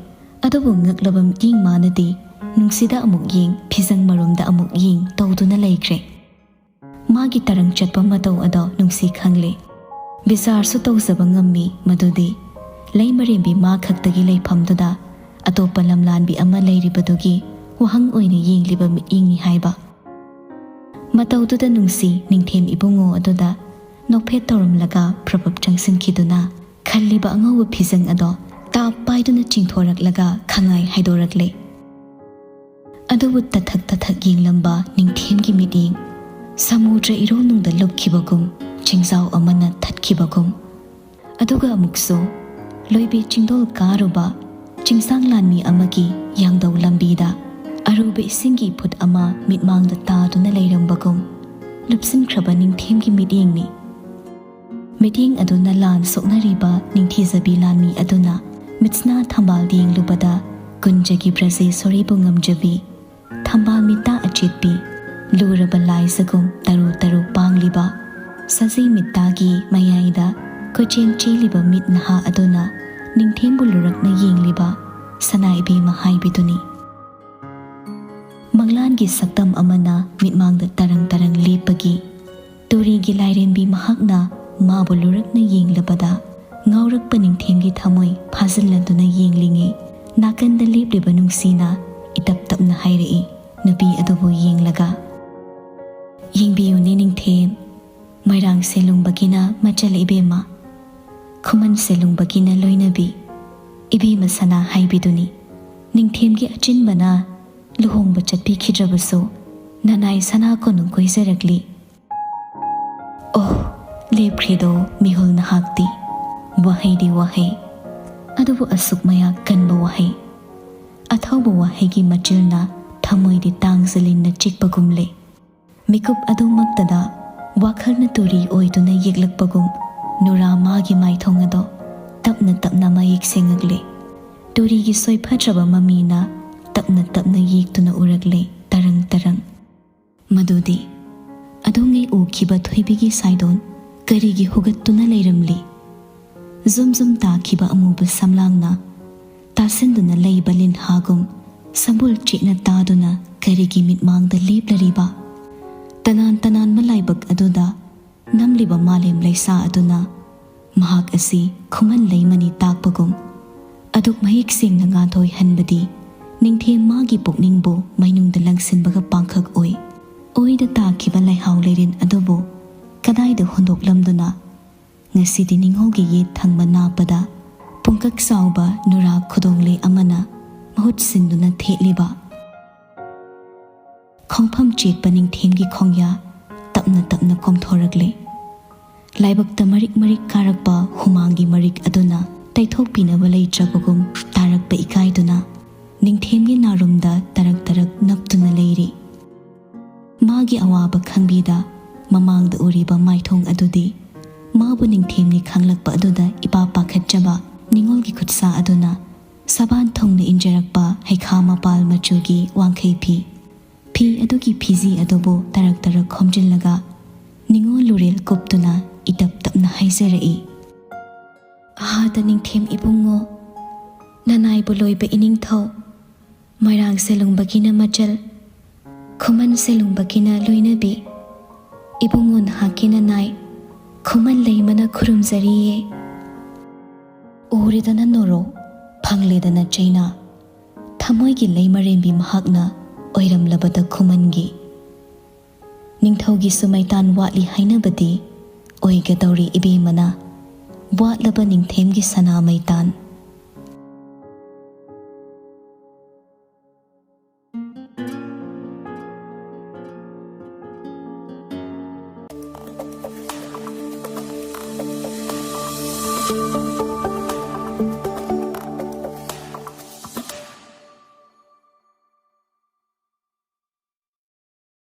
ꯑꯗꯨꯕꯨ ꯉꯛꯂꯕ ꯃꯤꯠꯌꯦꯡ ꯃꯥꯅꯗꯤ ꯅꯨꯡꯁꯤꯗ ꯑꯃꯨꯛ ꯌꯦꯡ, ꯐꯤꯖꯪ ꯃꯔꯨꯝꯗ ꯑꯃꯨꯛ ꯌꯦꯡ ꯇꯧꯗꯨꯅ ꯂꯩꯈ꯭ꯔꯦ꯫ ꯃꯥꯒꯤ ꯇꯔꯪ ꯆꯠꯄ ꯃꯇꯧ ꯑꯗꯣ ꯅꯨꯡꯁꯤ ꯈꯪꯂꯦ꯫ ꯕꯤꯆꯥꯔꯁꯨ ꯇꯧꯖꯕ ꯉꯝꯃꯤ ꯃꯗꯨꯗꯤ ꯂꯩꯃꯔꯦꯝꯕꯤ ꯃꯥ ꯈꯛꯇꯒꯤ ꯂꯩꯐꯝꯗꯨꯗ ꯑꯇꯣꯞꯄ ꯂꯝꯂꯥꯟꯕꯤ ꯑꯃ ꯂꯩꯔꯤꯕꯗꯨꯒꯤ ꯋꯥꯍꯪ ꯑꯣꯏꯅ ꯌꯦꯡꯂꯤꯕ ꯃꯤꯠꯌꯦꯡꯅꯤ ꯍꯥꯏꯕ꯫ ꯃꯇꯧꯗꯨꯗ ꯅꯨꯡꯁꯤ ꯅꯤꯡꯊꯦꯝ ꯏꯕꯨꯡꯉꯣ ꯑꯗꯨꯗ ꯅꯣꯛꯐꯦꯠ ꯇꯧꯔꯝꯂꯒ ꯄ꯭ꯔꯕꯞ ꯆꯪꯁꯤꯟꯈꯤꯗꯨꯅ ꯈꯜꯂꯤꯕ ꯑꯉꯧꯕ ꯐꯤꯖꯪ ꯑꯗꯣ ꯇꯥꯞ ꯄꯥꯏꯗꯨꯅ ꯆꯤꯡꯊꯣꯔꯛꯂꯒ ꯈꯪꯉꯥꯏ ꯍꯥꯏꯗꯣꯔꯛꯂꯦ꯫ ꯑꯗꯨꯕꯨ ꯇꯊꯛ ꯇꯊꯛ ꯌꯦꯡꯂꯝꯕ ꯅꯤꯡꯊꯦꯝꯒꯤ ꯃꯤꯠꯌꯦꯡ ꯁꯃꯨꯗ꯭ꯔ ꯏꯔꯣꯜꯅꯨꯡꯗ ꯂꯨꯞꯈꯤꯕꯒꯨꯝ, ꯆꯤꯡꯖꯥꯎ ꯑꯃꯅ ꯊꯠꯈꯤꯕꯒꯨꯝ, ꯑꯗꯨꯒ ꯑꯃꯨꯛꯁꯨ ꯂꯣꯏꯕꯤ ꯆꯤꯡꯗꯣꯜ ꯀꯥꯔꯨꯕ ꯆꯤꯡꯁꯥꯡ ꯂꯥꯟꯃꯤ ꯑꯃꯒꯤ ꯌꯥꯡꯗꯧ ꯂꯝꯕꯤꯗ ꯑꯔꯨꯕ ꯏꯁꯤꯡꯒꯤ ꯏꯐꯨꯠ ꯑꯃ ꯃꯤꯠꯃꯥꯡꯗ ꯇꯥꯗꯨꯅ ꯂꯩꯔꯝꯕꯒꯨꯝ ꯂꯨꯞꯁꯤꯟꯈ꯭ꯔꯕ ꯅꯤꯡꯊꯦꯝꯒꯤ ꯃꯤꯠꯌꯦꯡꯅꯤ꯫ ꯃꯤꯠꯌꯦꯡ ꯑꯗꯨꯅ ꯂꯥꯟ ꯁꯣꯛꯅꯔꯤꯕ ꯅꯤꯡꯊꯤꯖꯕꯤ ꯂꯥꯟꯃꯤ ꯑꯗꯨꯅ ꯃꯤꯠꯁꯅꯥ ꯊꯝꯕꯥꯜ ꯌꯦꯡꯂꯨꯕꯗ ꯀꯨꯟꯖꯒꯤ ꯕ꯭ꯔꯖꯦꯁꯣꯔꯤꯕꯨ ꯉꯝꯖꯕꯤ, ꯊꯝꯕꯥꯜ ꯃꯤꯠꯇ ꯑꯆꯦꯠꯄꯤ, ꯂꯨꯔꯕ ꯂꯥꯏꯖꯒꯨꯝ ꯇꯔꯨ ꯇꯔꯨ ꯄꯥꯡꯂꯤꯕ, ꯁꯖꯤ ꯃꯤꯠꯇꯒꯤ ꯃꯌꯥꯏꯗ ꯀꯣꯏꯆꯦꯟ ꯆꯦꯜꯂꯤꯕ ꯃꯤꯠ ꯅꯍꯥ ꯑꯗꯨꯅ ꯅꯤꯡꯊꯦꯝꯕꯨ ꯂꯨꯔꯛꯅ ꯌꯦꯡꯂꯤꯕ ꯁꯅꯥ ꯏꯕꯦꯝꯃ ꯍꯥꯏꯕꯤꯗꯨꯅꯤ꯫ ꯃꯪꯂꯥꯟꯒꯤ ꯁꯛꯇꯝ ꯑꯃꯅ ꯃꯤꯠꯃꯥꯡꯗ ꯇꯔꯪ ꯇꯔꯪ ꯂꯦꯞꯄꯒꯤ ꯇꯨꯔꯤꯒꯤ ꯂꯥꯏꯔꯦꯝꯕꯤ ꯃꯍꯥꯛꯅ ꯃꯥꯕꯨ ꯂꯨꯔꯛꯅ ꯌꯦꯡꯂꯕꯗ ꯉꯥꯎꯔꯛꯄ ꯅꯤꯡꯊꯦꯝꯒꯤ ꯊꯃꯣꯏ ꯐꯥꯖꯤꯜꯂꯗꯨꯅ ꯌꯦꯡꯂꯤꯉꯩ ꯅꯥꯀꯟꯗ ꯂꯦꯞꯂꯤꯕ ꯅꯨꯡꯁꯤꯅ ꯏꯇꯞ ꯇꯞꯅ ꯍꯥꯏꯔꯛꯏ, ꯅꯨꯄꯤ ꯑꯗꯨꯕꯨ ꯌꯦꯡꯂꯒ꯫ "ꯌꯦꯡꯕꯤꯌꯨꯅꯦ ꯅꯤꯡꯊꯦꯝ, ꯃꯣꯏꯔꯥꯡ ꯁꯦꯂꯨꯡꯕꯒꯤꯅ ꯃꯆꯜ ꯏꯕꯦꯝꯃ, ꯈꯨꯃꯟ ꯁꯦꯂꯨꯡꯕꯒꯤꯅ ꯂꯣꯏꯅꯕꯤ, ꯏꯕꯦꯝꯃ ꯁꯅꯥ ꯍꯥꯏꯕꯤꯗꯨꯅꯤ꯫ ꯅꯤꯡꯊꯦꯝꯒꯤ ꯑꯆꯤꯟꯕꯅ ꯂꯨꯍꯣꯡꯕ ꯆꯠꯄꯤꯈꯤꯗ꯭ꯔꯕꯁꯨ ꯅꯅꯥꯏ ꯁꯅꯥ ꯀꯣꯅꯨꯡ ꯀꯣꯏꯖꯔꯛꯂꯤ꯫" ꯑꯣ, ꯂꯦꯞꯈ꯭ꯔꯦꯗꯣ ꯃꯤꯍꯨꯜ ꯅꯍꯥꯛꯇꯤ꯫ ꯋꯥꯍꯩꯗꯤ ꯋꯥꯍꯩ, ꯑꯗꯨꯕꯨ ꯑꯁꯨꯛ ꯃꯌꯥ ꯀꯟꯕ ꯋꯥꯍꯩ꯫ ꯑꯊꯧꯕ ꯋꯥꯍꯩꯒꯤ ꯃꯆꯤꯜꯅ ꯊꯃꯣꯏꯗꯤ ꯇꯥꯡꯖꯂꯤꯟꯅ ꯆꯤꯛꯄꯒꯨꯝ ꯂꯩ꯫ ꯃꯤꯀꯨꯞ ꯑꯗꯨꯃꯛꯇꯗ ꯋꯥꯈꯜꯅ ꯇꯨꯔꯤ ꯑꯣꯏꯗꯨꯅ ꯌꯦꯛꯂꯛꯄꯒꯨꯝ ꯅꯨꯔꯥ ꯃꯥꯒꯤ ꯃꯥꯏꯊꯣꯡ ꯑꯗꯣ ꯇꯞꯅ ꯇꯞꯅ ꯃꯌꯦꯛ ꯁꯦꯡꯉꯛꯂꯦ꯫ ꯇꯨꯔꯤꯒꯤ ꯁꯣꯏꯐꯗ꯭ꯔꯕ ꯃꯃꯤꯅ ꯇꯞꯅ ꯇꯞꯅ ꯌꯦꯛꯇꯨꯅ ꯎꯔꯛꯂꯦ, ꯇꯔꯪ ꯇꯔꯪ꯫ ꯃꯗꯨꯗꯤ ꯑꯗꯨꯉꯩ ꯎꯈꯤꯕ ꯊꯣꯏꯕꯤꯒꯤ ꯁꯥꯏꯗꯣꯟ ꯀꯔꯤꯒꯤ ꯍꯨꯒꯠꯇꯨꯅ ꯂꯩꯔꯝꯂꯤ? ꯖꯨꯝ ꯖꯨꯝ ꯇꯥꯈꯤꯕ ꯑꯃꯨꯕ ꯁꯝꯂꯥꯡꯅ ꯇꯥꯁꯤꯟꯗꯨꯅ ꯂꯩꯕ ꯂꯤꯟꯍꯥꯒꯨꯝ ꯁꯝꯕꯨꯜ ꯆꯦꯠꯅ ꯇꯥꯗꯨꯅ ꯀꯔꯤꯒꯤ ꯃꯤꯠꯃꯥꯡꯗ ꯂꯦꯞꯂꯔꯤꯕ? ꯇꯅꯥꯟ ꯇꯅꯥꯟꯕ ꯂꯥꯏꯕꯛ ꯑꯗꯨꯗ ꯅꯝꯂꯤꯕ ꯃꯥꯂꯦꯝ ꯂꯩꯁꯥ ꯑꯗꯨꯅ ꯃꯍꯥꯛ ꯑꯁꯤ ꯈꯨꯃꯟ ꯂꯩꯃꯅꯤ ꯇꯥꯛꯄꯒꯨꯝ ꯑꯗꯨꯛ ꯃꯌꯦꯛ ꯁꯦꯡꯅ ꯉꯥꯟꯊꯣꯏꯍꯟꯕꯗꯤ ꯅꯤꯡꯊꯦꯝ ꯃꯥꯒꯤ ꯄꯨꯛꯅꯤꯡꯕꯨ ꯃꯩꯅꯨꯡꯗ ꯂꯪꯁꯤꯟꯕꯒ ꯄꯥꯡꯈꯛ ꯑꯣꯏ꯫ ꯃꯣꯏꯗ ꯇꯥꯈꯤꯕ ꯂꯩꯍꯥꯎ ꯂꯩꯔꯦꯟ ꯑꯗꯨꯕꯨ ꯀꯗꯥꯏꯗ ꯍꯨꯟꯗꯣꯛꯂꯝꯗꯨꯅ ꯉꯁꯤꯗꯤ ꯅꯤꯉꯣꯜꯒꯤ ꯌꯦꯠ ꯊꯪꯕ ꯅꯥꯞꯄꯗ ꯄꯨꯡꯀꯛ ꯆꯥꯎꯕ ꯅꯨꯔꯥ ꯈꯨꯗꯣꯡꯂꯦ ꯑꯃꯅ ꯃꯍꯨꯠ ꯁꯤꯟꯗꯨꯅ ꯊꯦꯠꯂꯤꯕ? ꯈꯣꯡꯐꯝ ꯆꯦꯠꯄ ꯅꯤꯡꯊꯦꯝꯒꯤ ꯈꯣꯡꯌꯥ ꯇꯞꯅ ꯇꯞꯅ ꯀꯣꯝꯊꯣꯔꯛꯂꯦ꯫ ꯂꯥꯏꯕꯛꯇ ꯃꯔꯤꯛ ꯃꯔꯤꯛ ꯀꯥꯔꯛꯄ ꯍꯨꯃꯥꯡꯒꯤ ꯃꯔꯤꯛ ꯑꯗꯨꯅ ꯇꯩꯊꯣꯛꯄꯤꯅꯕ ꯂꯩꯇ꯭ꯔꯕꯒꯨꯝ ꯇꯥꯔꯛꯄ ꯏꯀꯥꯏꯗꯨꯅ ꯅꯤꯡꯊꯦꯝꯒꯤ ꯅꯥꯔꯨꯝꯗ ꯇꯔꯛ ꯇꯔꯛ ꯅꯞꯇꯨꯅ ꯂꯩꯔꯤ꯫ ꯃꯥꯒꯤ ꯑꯋꯥꯕ ꯈꯪꯕꯤꯗ ꯃꯃꯥꯡꯗ ꯎꯔꯤꯕ ꯃꯥꯏꯊꯣꯡ ꯑꯗꯨꯗꯤ ꯃꯥꯕꯨ ꯅꯤꯡꯊꯦꯝꯅꯤ ꯈꯪꯂꯛꯄ ꯑꯗꯨꯗ ꯏꯄꯥ ꯄꯥꯈꯠꯆꯕ ꯅꯤꯉꯣꯜꯒꯤ ꯈꯨꯠꯁꯥ ꯑꯗꯨꯅ ꯁꯕꯥꯟ ꯊꯨꯡꯅ ꯏꯟꯖꯔꯛꯄ ꯍꯩꯈꯥ ꯃꯄꯥꯜ ꯃꯆꯨꯒꯤ ꯋꯥꯡꯈꯩ ꯐꯤ꯫ ꯐꯤ ꯑꯗꯨꯒꯤ ꯐꯤꯖꯤ ꯑꯗꯨꯕꯨ ꯇꯔꯛ ꯇꯔꯛ ꯈꯣꯝꯖꯤꯜꯂꯒ ꯅꯤꯉꯣꯜ ꯂꯨꯔꯦꯜ ꯀꯨꯞꯇꯨꯅ ꯏꯇꯞ ꯇꯞꯅ ꯍꯥꯏꯖꯔꯛꯏ꯫ ꯑꯍꯥꯗ ꯅꯤꯡꯊꯦꯝ ꯏꯕꯨꯡꯉꯣ, ꯅꯅꯥꯏꯕꯨ ꯂꯣꯏꯕ ꯏꯅꯤꯡꯊꯧ, ꯃꯣꯏꯔꯥꯡ ꯁꯦꯂꯨꯡꯕꯒꯤꯅ ꯃꯆꯜ, ꯈꯨꯃꯟ ꯁꯦꯂꯨꯡꯕꯒꯤꯅ ꯂꯣꯏꯅꯕꯤ꯫ ꯏꯕꯨꯡꯉꯣ ꯅꯍꯥꯛꯀꯤ ꯅꯅꯥꯏ ꯈꯨꯃꯟ ꯂꯩꯃꯅ ꯈꯨꯔꯨꯝꯖꯔꯤꯌꯦ꯫ ꯎꯔꯦꯗꯅ ꯅꯣꯔꯣ, ꯐꯪꯂꯦꯗꯅ ꯆꯩꯅꯥ, ꯊꯃꯣꯏꯒꯤ ꯂꯩꯃꯔꯦꯝꯕꯤ ꯃꯍꯥꯛꯅ ꯑꯣꯏꯔꯝꯂꯕꯗ ꯈꯨꯃꯟꯒꯤ꯫ ꯅꯤꯡꯊꯧꯒꯤꯁꯨ ꯃꯩꯇꯥꯟ ꯋꯥꯠꯂꯤ ꯍꯥꯏꯅꯕꯗꯤ ꯑꯣꯏꯒꯗꯧꯔꯤ ꯏꯕꯦꯝꯃꯅ꯫ ꯋꯥꯠꯂꯕ ꯅꯤꯡꯊꯦꯝꯒꯤ ꯁꯅꯥ ꯃꯩꯇꯥꯟ꯫